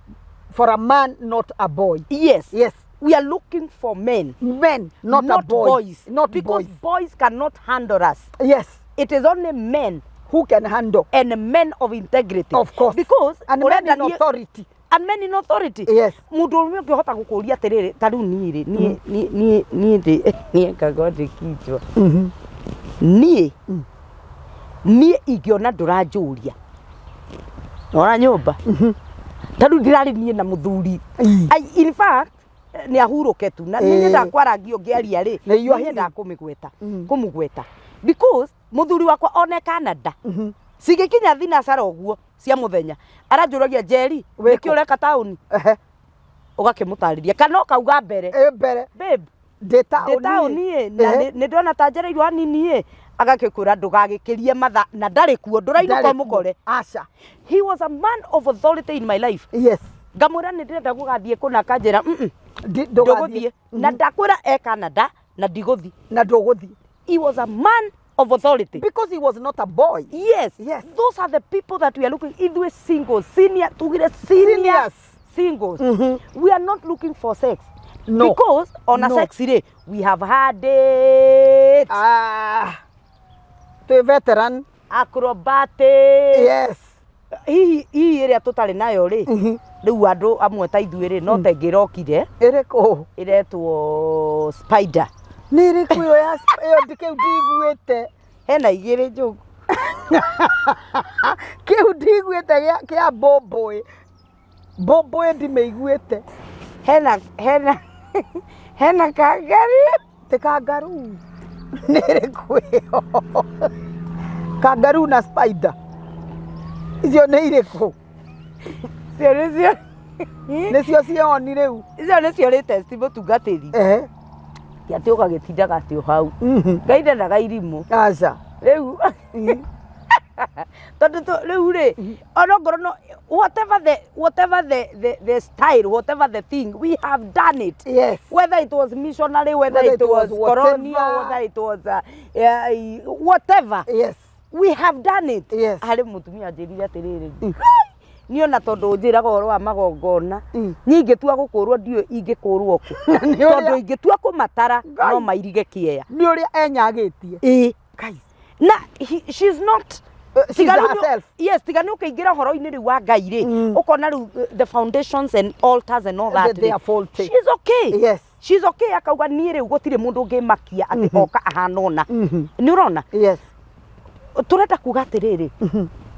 a man, not a boy. Yes. Yes. We are looking for men. Men, not a boy. Boys. Not because boys. Boys cannot handle us. Yes. It is only men who can handle. And men of integrity. Of course. Because And men ũrenda in authority. And men in authority. Yes. Mũndũ ũrũme ũngĩhota gũkũria atĩrĩrĩ, ta rĩu niĩ rĩ, niĩ niĩ niĩ niĩ ndĩ niĩ ngagwa ndĩ kichwa. Niĩ ingĩona ndũranjũria nora nyũmba, ta rĩu ndirarĩ niĩ na mũthuri. In fact, nĩ ahurũke tu na nĩ nyendaga kwarangia ũngĩaria rĩ, Nĩ you are nĩ nyendaga healing. kũmĩgweta, kũmũgweta, because mũthuri wakwa one Canada cigĩkinya thinacara ũguo cia mũthenya, aranjũragia, "Njeri, Wĩkũ?" nĩkĩ ũreka taũni?" Ũgakĩmũtarĩria kana ũkauga mbere, Ĩ mbere. "Babe, Ndĩ ndĩ taũni. taũni ĩ, na nĩ ndona ta njereirwo hanini ĩ." Agakĩkwĩra ndũgagĩkĩrie mathaa na ndarĩ kuo, ndũrainũka Ndarĩ ũmũkore. kuo. Aca. He was a man of authority in my life. Ngamwĩra nĩ ndĩrenda gũgathiĩ kũna, akanjĩra, Ndũgathiĩ. Ndũgũthiĩ." Na ndakwĩra e Canada na ndigũthiĩ. Na ndũgũthiĩ. He was a man of authority. Because he was not a boy. Yes. Those are the people that we are looking. Ithuĩ singles, senior, tugire senior Seniors. singles, we are not looking for sex. No. Because on a No. sex rĩ, we have had it. Ah. Twĩ veteran. Acrobatic. Hihi hihi ĩrĩa tũtarĩ nayo rĩ, rĩu andũ amwe ta ithuĩ rĩ, no ta ĩngĩ ĩrokire. Ĩrĩkũ? Ĩretwo spider. Nĩ ĩrĩkũ ĩyo ya ĩyo kĩu ndiguĩte? Hena igĩrĩ njũgũ. Kĩu ndiguĩte kĩa mbũmbũĩ. Mbũmbũĩ ndimĩiguĩte. Hena kangaroo. Ti kangaroo. Nĩ ĩrĩkũ ĩyo? Kangaroo na spider. Icio nĩ irĩkũ? Icio nĩcio. Nĩcio cioni rĩu. Icio nĩcio latest, mũtungatĩri. Ti atĩ ũgagĩtindaga atĩ o hau. Ngai ndendaga irimũ. Aca. Rĩu tondũ rĩu rĩ, ona ongorwo no whatever the style, whatever the thing, we have done it. Whether it was missionary, whether, Whether it was colonial, whatever. Whether it was whatever, we have done it. Harĩ mũtumia anjĩrire atĩrĩrĩ, niĩ ona tondũ njĩraga ũhoro wa magongona, niĩ ingĩtua gũkũrwo ndiũĩ ingĩkũrwo kũ, Nĩ ũrĩa- tondũ ingĩtua kũmatara no mairige kĩea. Nĩ ũrĩa enyagĩtie. Ĩĩ. Na she's not She's Tiga rĩu nĩ- herself. Yes, tiga nĩ ũkĩingĩra ũhoro-inĩ rĩu wa Ngai rĩ, ũkona rĩu the foundations and altars and all that They rĩ. are faulty. She's okay. Yes. She's okay, akauga niĩ rĩu gũtirĩ mũndũ ũngĩmakia atĩ oka ahana ũna. Nĩ ũrona? Yes. Tũrenda kuga atĩrĩrĩ,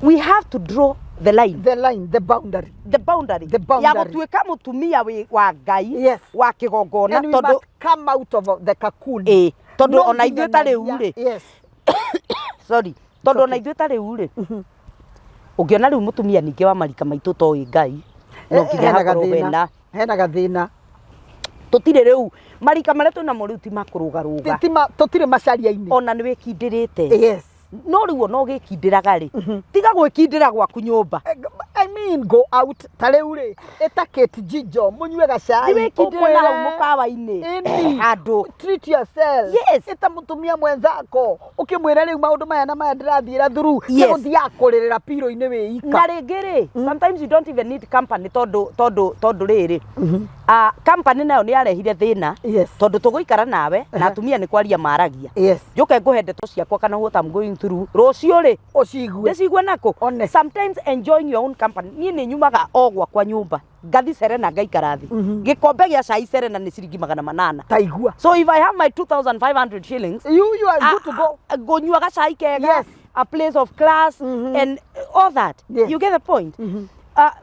we have to draw the line. The line, the boundary. The boundary. The boundary. Ya gũtuĩka mũtumia wa Ngai Yes. wa kĩgongona And we tondũ must come out of the cocoon. Ĩĩ, tondũ No ona ithuĩ ta rĩu nginyanĩria- rĩ. Yes. Sorry, tondũ ona ithuĩ ta rĩu rĩ, ũngĩona rĩu mũtumia ningĩ wa marika maitũ toĩ Ngai, no nginya Hena hakorwo gathĩna. hena Hena gathĩna. Tũtirĩ rĩu marika marĩa twĩnamo rĩu ti makũrũgarũga. Tũtirĩ macaria-inĩ. Ona nĩ wĩkindĩrĩte. Yes. No rĩu ona ũgĩkindĩraga rĩ, tiga gwĩkindĩra gwaku nyũmba. I mean, go out. Ta rĩu rĩ, ĩta Kate Jijo, mũnyue gacai. Nĩ wĩkindĩre na hau Ũmwĩre- mũkawa-inĩ Ĩni. handũ. Treat yourself. Yes. Ĩta mũtumia mwenzako ũkĩmwĩra rĩu maũndũ maya na maya ndĩrathiĩra through. Yes. Gũthiaga kũrĩrĩra piro-inĩ wĩ ika. Na rĩngĩ rĩ, sometimes you don't even need company tondũ rĩrĩ, ah, company nayo nĩ yarehire thĩna. Yes. Tondũ tũgũikara nawe na atumia nĩ kwaria maragia. Yes. Njũke ngũhe ndeto ciakwa kana what I'm going through rũciũ rĩ, Ũcigue. ndĩcigue nakũ? One. Sometimes enjoying your own company. Niĩ nĩ nyumaga o gwakwa nyũmba, ngathi Serena, ngaikara thĩ, gĩkombe gĩa cai Serena nĩ ciringi 800. Ta igua. So if I have my 2500 shillings, You are good to go. Ngũnyua gacai kega, Yes. a place of class and all that. Yes. You get the point?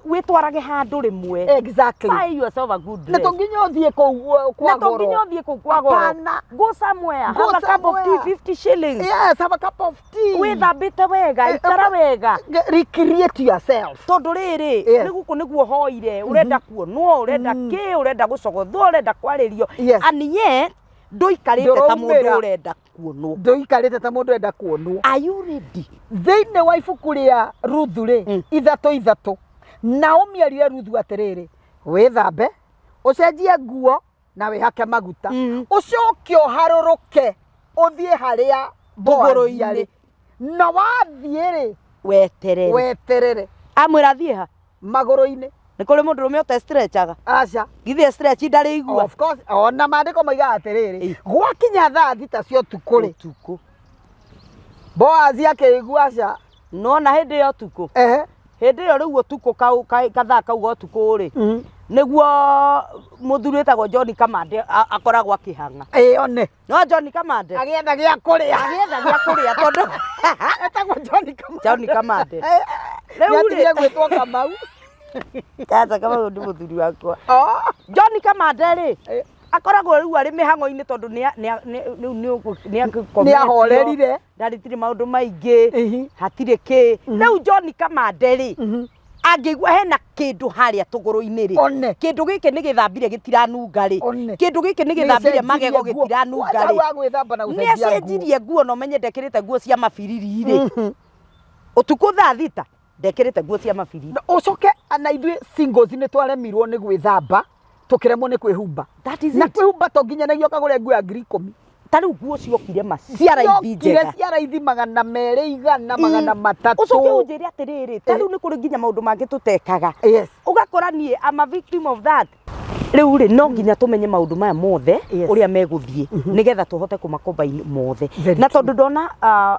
Wĩtwarage handũ rĩmwe. Exactly. Buy yourself a good Na dress. to nginya ũthiĩ kũu kwa Na to goro. nginya ũthiĩ kũu kwa goro. Hapana. Go somewhere. Go Have a cup of tea, somewhere. 50 shillings. Yes, have a cup of tea. Wĩthambĩte wega, Eh, ikara eh, wega. Recreate yourself. Tondũ rĩrĩ, Yes. nĩ gũkũ nĩguo hoire, ũrenda kuonwo, ũrenda kĩ, ũrenda gũcogothwo, ũrenda kwarĩrio. Yes. And yet ndũikarĩte ta mũndũ Ndũraumĩra. ũrenda kuonwo. Ndũikarĩte ta mũndũ ũrenda kuonwo. Are you ready? Thĩinĩ wa ibuku rĩa Ruthu rĩ, 3:3, Naomi erire Ruthu atĩrĩrĩ, wĩthambe, ũcenjie nguo na wĩhake maguta, ũcoke ũharũrũke ũthiĩ harĩa Boazi Tũgũrũ-inĩ. arĩ, na wathiĩ rĩ, weterere. Weterere. Amwĩra thiĩ ha? Magũrũ-inĩ. Nĩ kũrĩ mũndũ rũme ũte stretchaga? Aca. Githĩ stretch ndarĩ igua? Of course, ona maandĩko maigaga atĩrĩrĩ, Ĩ. gwakinya thaa 6 cia ũtukũ rĩ, ũtukũ. Boazi akĩigua aca. Nona hĩndĩ ya ũtukũ, Ehe. Hĩndĩ ĩyo rĩu ũtukũ kathaa kau ga ũtukũ rĩ, nĩguo mũthuri wĩtagwo John Kamande akoragwo akĩhang'a. Ĩ one. No John Kamande agĩetha gĩa kũrĩa. Agĩetha gĩa kũrĩa tondũ etagwo John Kamande. John Kamande. Rĩu rĩ- Nĩatigire gwĩtwo Kamau. Kaca Kamau nĩ mũthuri wakwa. Oh. John Kamande rĩ, Eh. akoragwo rĩu arĩ mĩhang'o-inĩ tondũ rĩu nĩ Nĩahorerire. Ndarĩtirĩ maũndũ maingĩ. Ihi. Hatirĩ kĩ. Rĩu John Kamande rĩ, angĩigua hena kĩndũ harĩa tũgũrũ-inĩ rĩ, One. kĩndũ gĩkĩ nĩ gĩthambire gĩtiranunga rĩ, One. kĩndũ gĩkĩ nĩ gĩthambire magego gĩtiranunga rĩ, rĩ, wa gwĩthamba na nĩ gũcenjia nguo. acenjirie nguo na ũmenye ndekĩrĩte nguo cia mabiriri rĩ, ũtukũ thaa 6 ndekĩrĩte nguo cia mabiriri. Na ũcoke na ithuĩ singles nĩ twaremirwo nĩ gwĩthamba, tũkĩremwo nĩ kwĩhumba. That is Na it. kwĩhumba to nginyanagia ũkagũre nguo ya 10,000. Ta rĩu nguo ciokire ma cia raithi Ciokire njega. cia raithi 200, 100, 300. Ũcoke ũnjĩre atĩrĩrĩ, ta rĩu nĩ kũrĩ nginya maũndũ mangĩ tũtekaga. Yes. Ũgakora niĩ am a victim of that. Rĩu rĩ, no nginya tũmenye maũndũ maya mothe Yes. ũrĩa megũthiĩ nĩgetha tũhote kũmacombine mothe. Very Na tondũ ndona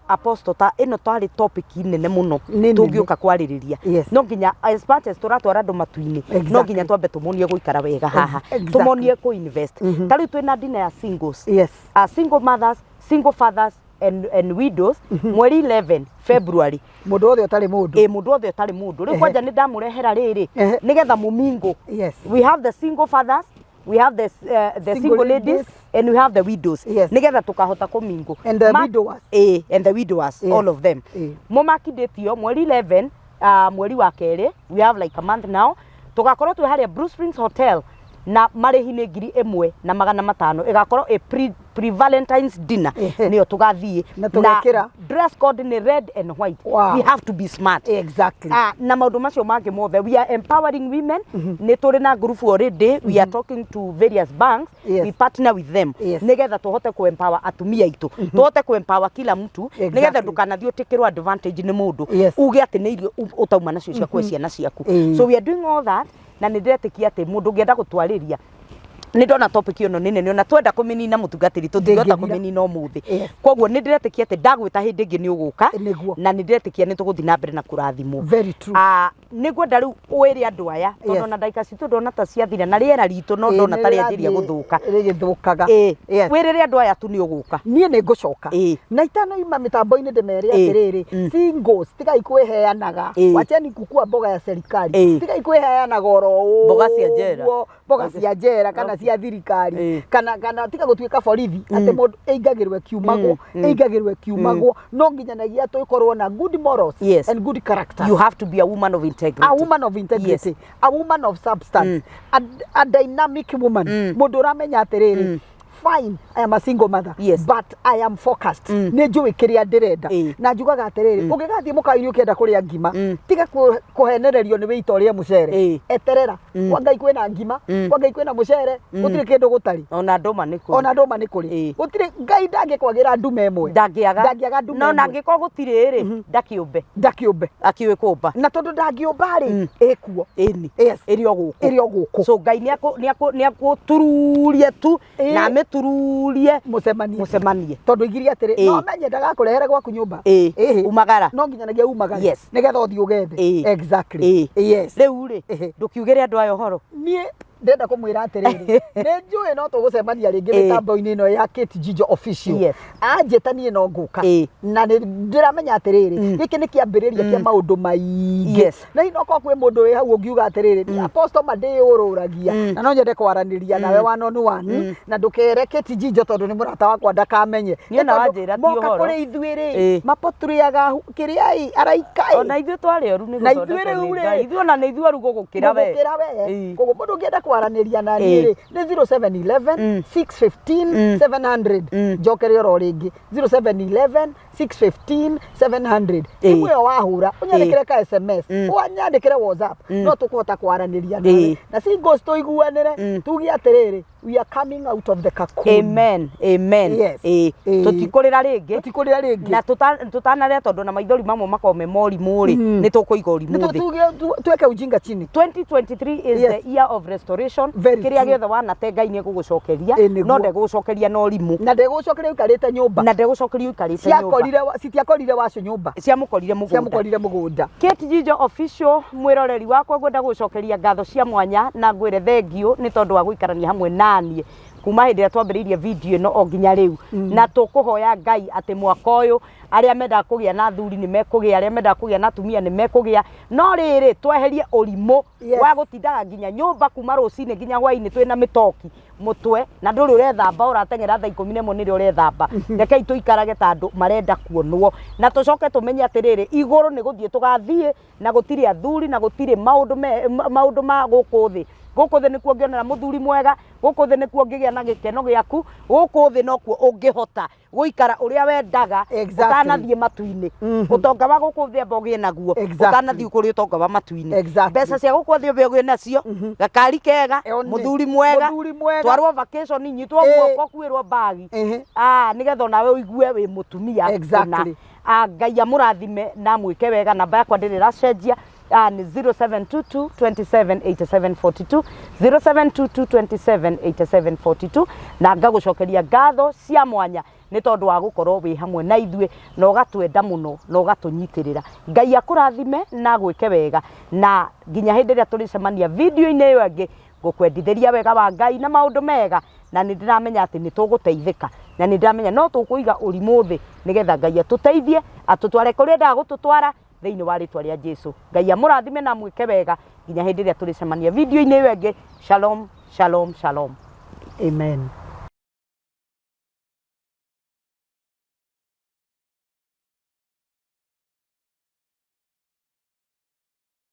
apostle, ta ĩno tarĩ topic nene mũno Nĩ nene. tũngĩũka kwarĩrĩria, Yes. no nginya as much as tũratwara andũ matu-inĩ, no nginya twambe tũmonie gũikara wega haha, tũmonie kũ invest. Ta rĩu twĩna dinner ya singles, Yes. single mothers, single fathers and widows, mweri 11 February. Mũndũ wothe ũtarĩ mũndũ. Ĩ, mũndũ wothe ũtarĩ mũndũ. Rĩu kwanja nĩ ndamũrehera rĩrĩ nĩgetha mũmingo. Yes. We have the single fathers, we have the Single single ladies, ladies. And we have the widows. Yes. Nĩgetha tũkahota kũmingo. And the widowers. Ĩ, and the widowers, Yes. all of them. Ĩ. Mũmakindĩtio mweri 11, mweri wa kerĩ, we have like a month now. Tũgakorwo twĩ harĩa Blue Springs Hotel na marĩhi nĩ 1500. Ĩgakorwo ĩ pre Valentine's dinner. Nĩyo tũgathiĩ. Na tũgekĩra? Dress code nĩ red and white. Wow. We have to be smart. Exactly. Ah, na maũndũ macio mangĩ mothe, we are empowering women. Nĩ tũrĩ na group already. We are talking to various banks. Yes. We partner with them nĩgetha tũhote ku empower atumia aitũ, tũhote ku empower kila mtu, nĩgetha ndũkanathiĩ ũtĩkĩrwo advantage nĩ mũndũ, uge atĩ nĩ irio ũtauma nacio cia kũhe ciana ciaku. Ĩĩ. So we are doing all that, na nĩ ndĩretĩkia atĩ mũndũ ũngĩenda gũtwarĩria Nĩ ndona topic ĩno nĩ nene, ona twenda kũmĩnina, mũtungatĩri, tũtingĩhota Ndĩngĩthira. kũmĩnina ũmũthĩ. Koguo nĩ ndĩretĩkia atĩ ndagwĩta hĩndĩ ĩngĩ nĩ ũgũka. Nĩguo. Na nĩ ndĩretĩkia nĩ tũgũthiĩ na mbere na kũrathimwo. Very true. Ah, nĩ ngwenda rĩu wĩre andũ aya, tondũ ona ndagĩka citũ ndona ta ciathira na rĩera ritũ no ndona ta rĩanjĩria gũthũka. Rĩgĩthũkaga. Ĩĩ, wĩrĩre andũ aya tu nĩ ũgũka. Niĩ nĩ ngũcoka. Na itanoima mĩtambo-inĩ ndĩmere atĩrĩrĩ, singles, tigai kwĩheanaga. Wacheni kukua mboga ya serikali. Tigai kwĩheanaga oro ũguo. Mboga cia njera. Mboga cia njera kana cia thirikari. Kana tiga gũtuĩka borithi atĩ mũndũ ĩingagĩrwo ĩkiumagwo, ĩingagĩrwo ĩkiumagwo. No nginyanagia tũkorwo na good morals and good character. You have to be a woman of integrity. A woman of integrity, a woman of substance, a dynamic woman, mũndũ ũramenya atĩrĩrĩ, fine, I am a single mother, but I am focused, nĩ njũĩ kĩrĩa ndĩrenda. Na njugaga atĩrĩrĩ, ũngĩgathiĩ mũkawa-inĩ ũkĩenda kũrĩa ngima, tiga kũhenererio nĩ wĩita ũrĩe mũcere. Eterera, kwa Ngai kwĩna ngima, kwa Ngai kwĩna mũcere, gũtirĩ kĩndũ gũtarĩ. Ona ndũma nĩ kũrĩ. Ona ndũma nĩ kũrĩ. Gũtirĩ Ngai ndangĩkwagĩra ndume ĩmwe. Ndangĩaga. Ndangĩaga ndume No na ĩmwe. angĩkorwo gũtirĩ rĩ, ndakĩũmbe. Ndakĩũmbe. Akĩũĩ kũmba. Na tondũ ndangĩũmba rĩ, ĩkuo. Ĩni. Ĩrĩ o gũkũ. Ĩrĩ o gũkũ. So Ngai nĩ akũtururie tu na amĩtururie. Mũcemanie. Mũcemanie. Tondũ igirie atĩrĩ, no menye ndagakũrehere gwaku nyũmba. Umagara. No nginyanagia umagare. Nĩgetha ũthiĩ ũgethe. Exactly. Yes. Rĩu rĩ, ndũkiugĩre andũ aya ũhoro. Niĩ ndĩrenda kũmwĩra atĩrĩrĩ, nĩ njũĩ no tũgũcemania rĩngĩ mĩtambo-inĩ ĩno ya Kate Jijo Official. Anjĩta niĩ no ngũka. Na nĩ ndĩramenya atĩrĩrĩ, gĩkĩ nĩ kĩambĩrĩria kĩa maũndũ maingĩ. Na hihi no korwo kwĩ mũndũ wĩ hau ũngiuga atĩrĩrĩ, Apostle ma ndĩyũrũragia na no nyende kwaranĩria nawe one on one, na ndũkere Kate Jijo tondũ nĩ mũrata wakwa ndakamenye. Niĩ na Nĩ tondũ wanjĩra ti moka ũhoro. kũrĩ ithuĩ rĩ, mapotũrĩaga kĩrĩa ĩ, araika ĩ. Ona ithuĩ twarĩ oru nĩ Na ithuĩ gũthondekwo rĩu nĩ rĩ, Ngai. Ithuĩ ona nĩ ithuĩ oru gũgũkĩra we. Gũgũkĩra we. Koguo mũndũ ũngĩenda kwaranĩria na niĩ rĩ, nĩ 0711 615 700. Njokere oro rĩngĩ, 0711 615 700. Thimũ ĩyo wahũra, ũnyandĩkĩre ka SMS, ũnyandĩkĩre WhatsApp, no tũkũhota kwaranĩria nawe. Na singles tũiguanĩre, tuge atĩrĩrĩ, we are coming out of the cocoon. Amen. Amen. Yes. Tũtikũrĩra rĩngĩ. Tũtikũrĩra rĩngĩ. Na tũtanarĩa, tondũ na maithori mamwe makoragwo me morimũ rĩ, nĩ tũkũiga ũrimũ Nĩ thĩ. tuge tuweke ujinga chini. 2023 is the year of restoration. Very Kĩrĩa true. gĩothe wanate, Ngai nĩ egũgũcokeria. Nĩguo. No ndegũgũcokeria na ũrimũ. Na ndegũcokeria ũikarĩte nyũmba. Na ndegũcokeria ũikarĩte nyũmba. Citiakorire wacu nyũmba. Ciamũkorire mũgũnda. Ciamũkorire mũgũnda. Kate Jijo Official, mwĩroreri wakwa, ngwenda gũcokeria ngatho cia mwanya na ngwĩre thengiũ nĩ tondũ wa gũikarania hamwe naniĩ kuma hĩndĩ ĩrĩa twambĩrĩirie video ĩno o nginya rĩu. Na tũkũhoya Ngai atĩ mwaka ũyũ arĩa mendaga kũgĩa na athuri nĩ mekũgĩa, arĩa mendaga kũgĩa na atumia nĩ mekũgĩa, no rĩrĩ tweherie ũrimũ wa gũtindaga nginya nyũmba kuma rũcinĩ nginya hwainĩ twĩna mĩtoki mũtwe na ndũrĩ ũrethamba, ũrateng'era thaa 11 nĩrĩo ũrethamba. Rekei tũikarage ta andũ marenda kuonwo, na tũcoke tũmenye atĩrĩrĩ, igũrũ nĩ gũthiĩ tũgathiĩ na gũtirĩ athuri na gũtirĩ maũndũ me, maũndũ ma gũkũ thĩ. Gũkũ thĩ nĩkuo ũngĩonera mũthuri mwega, gũkũ thĩ nĩkuo ũngĩgĩa na gĩkeno gĩaku, gũkũ thĩ nokuo ũngĩhota gũikara ũrĩa wendaga ũtanathiĩ matu-inĩ. Ũtonga wa gũkũ thĩ amba ũgĩe naguo ũtanathiĩ kũrĩ ũtonga wa matu-inĩ. Mbeca cia gũkũ thĩ ũmbe ũgĩe nacio, gakari kega, One. mũthuri mwega, Mũthuri mwega. twarwo vacation, nyitwo guoko, kuĩrwo mbagi. Ah, nĩgetha onawe ũigue wĩ mũtumia. Kũna. Ah, Ngai amũrathime na amwĩke wega. Namba yakwa ndĩrĩ ĩracenjia. Ah, nĩ 0722 27 87 42, 0722 27 87 42. Na ngagũcokeria ngatho cia mwanya nĩ tondũ wa gũkorwo wĩ hamwe na ithuĩ na ũgatwenda mũno na ũgatũnyitĩrĩra. Ngai akũrathime na agwĩke wega, na nginya hĩndĩ ĩrĩa tũrĩcemania video-inĩ ĩyo ĩngĩ, ngũkwendithĩria wega wa Ngai na maũndũ mega, na nĩ ndĩramenya atĩ nĩ tũgũteithĩka, na nĩ ndĩramenya no tũkũiga ũrimũ thĩ nĩgetha Ngai atũteithie atũtware kũrĩa endaga gũtũtwara thĩinĩ wa rĩtwa rĩa Jesu. Ngai amũrathime na amwĩke wega nginya hĩndĩ ĩrĩa tũrĩcemania video-inĩ ĩyo ĩngĩ. Shalom, shalom, shalom. Amen.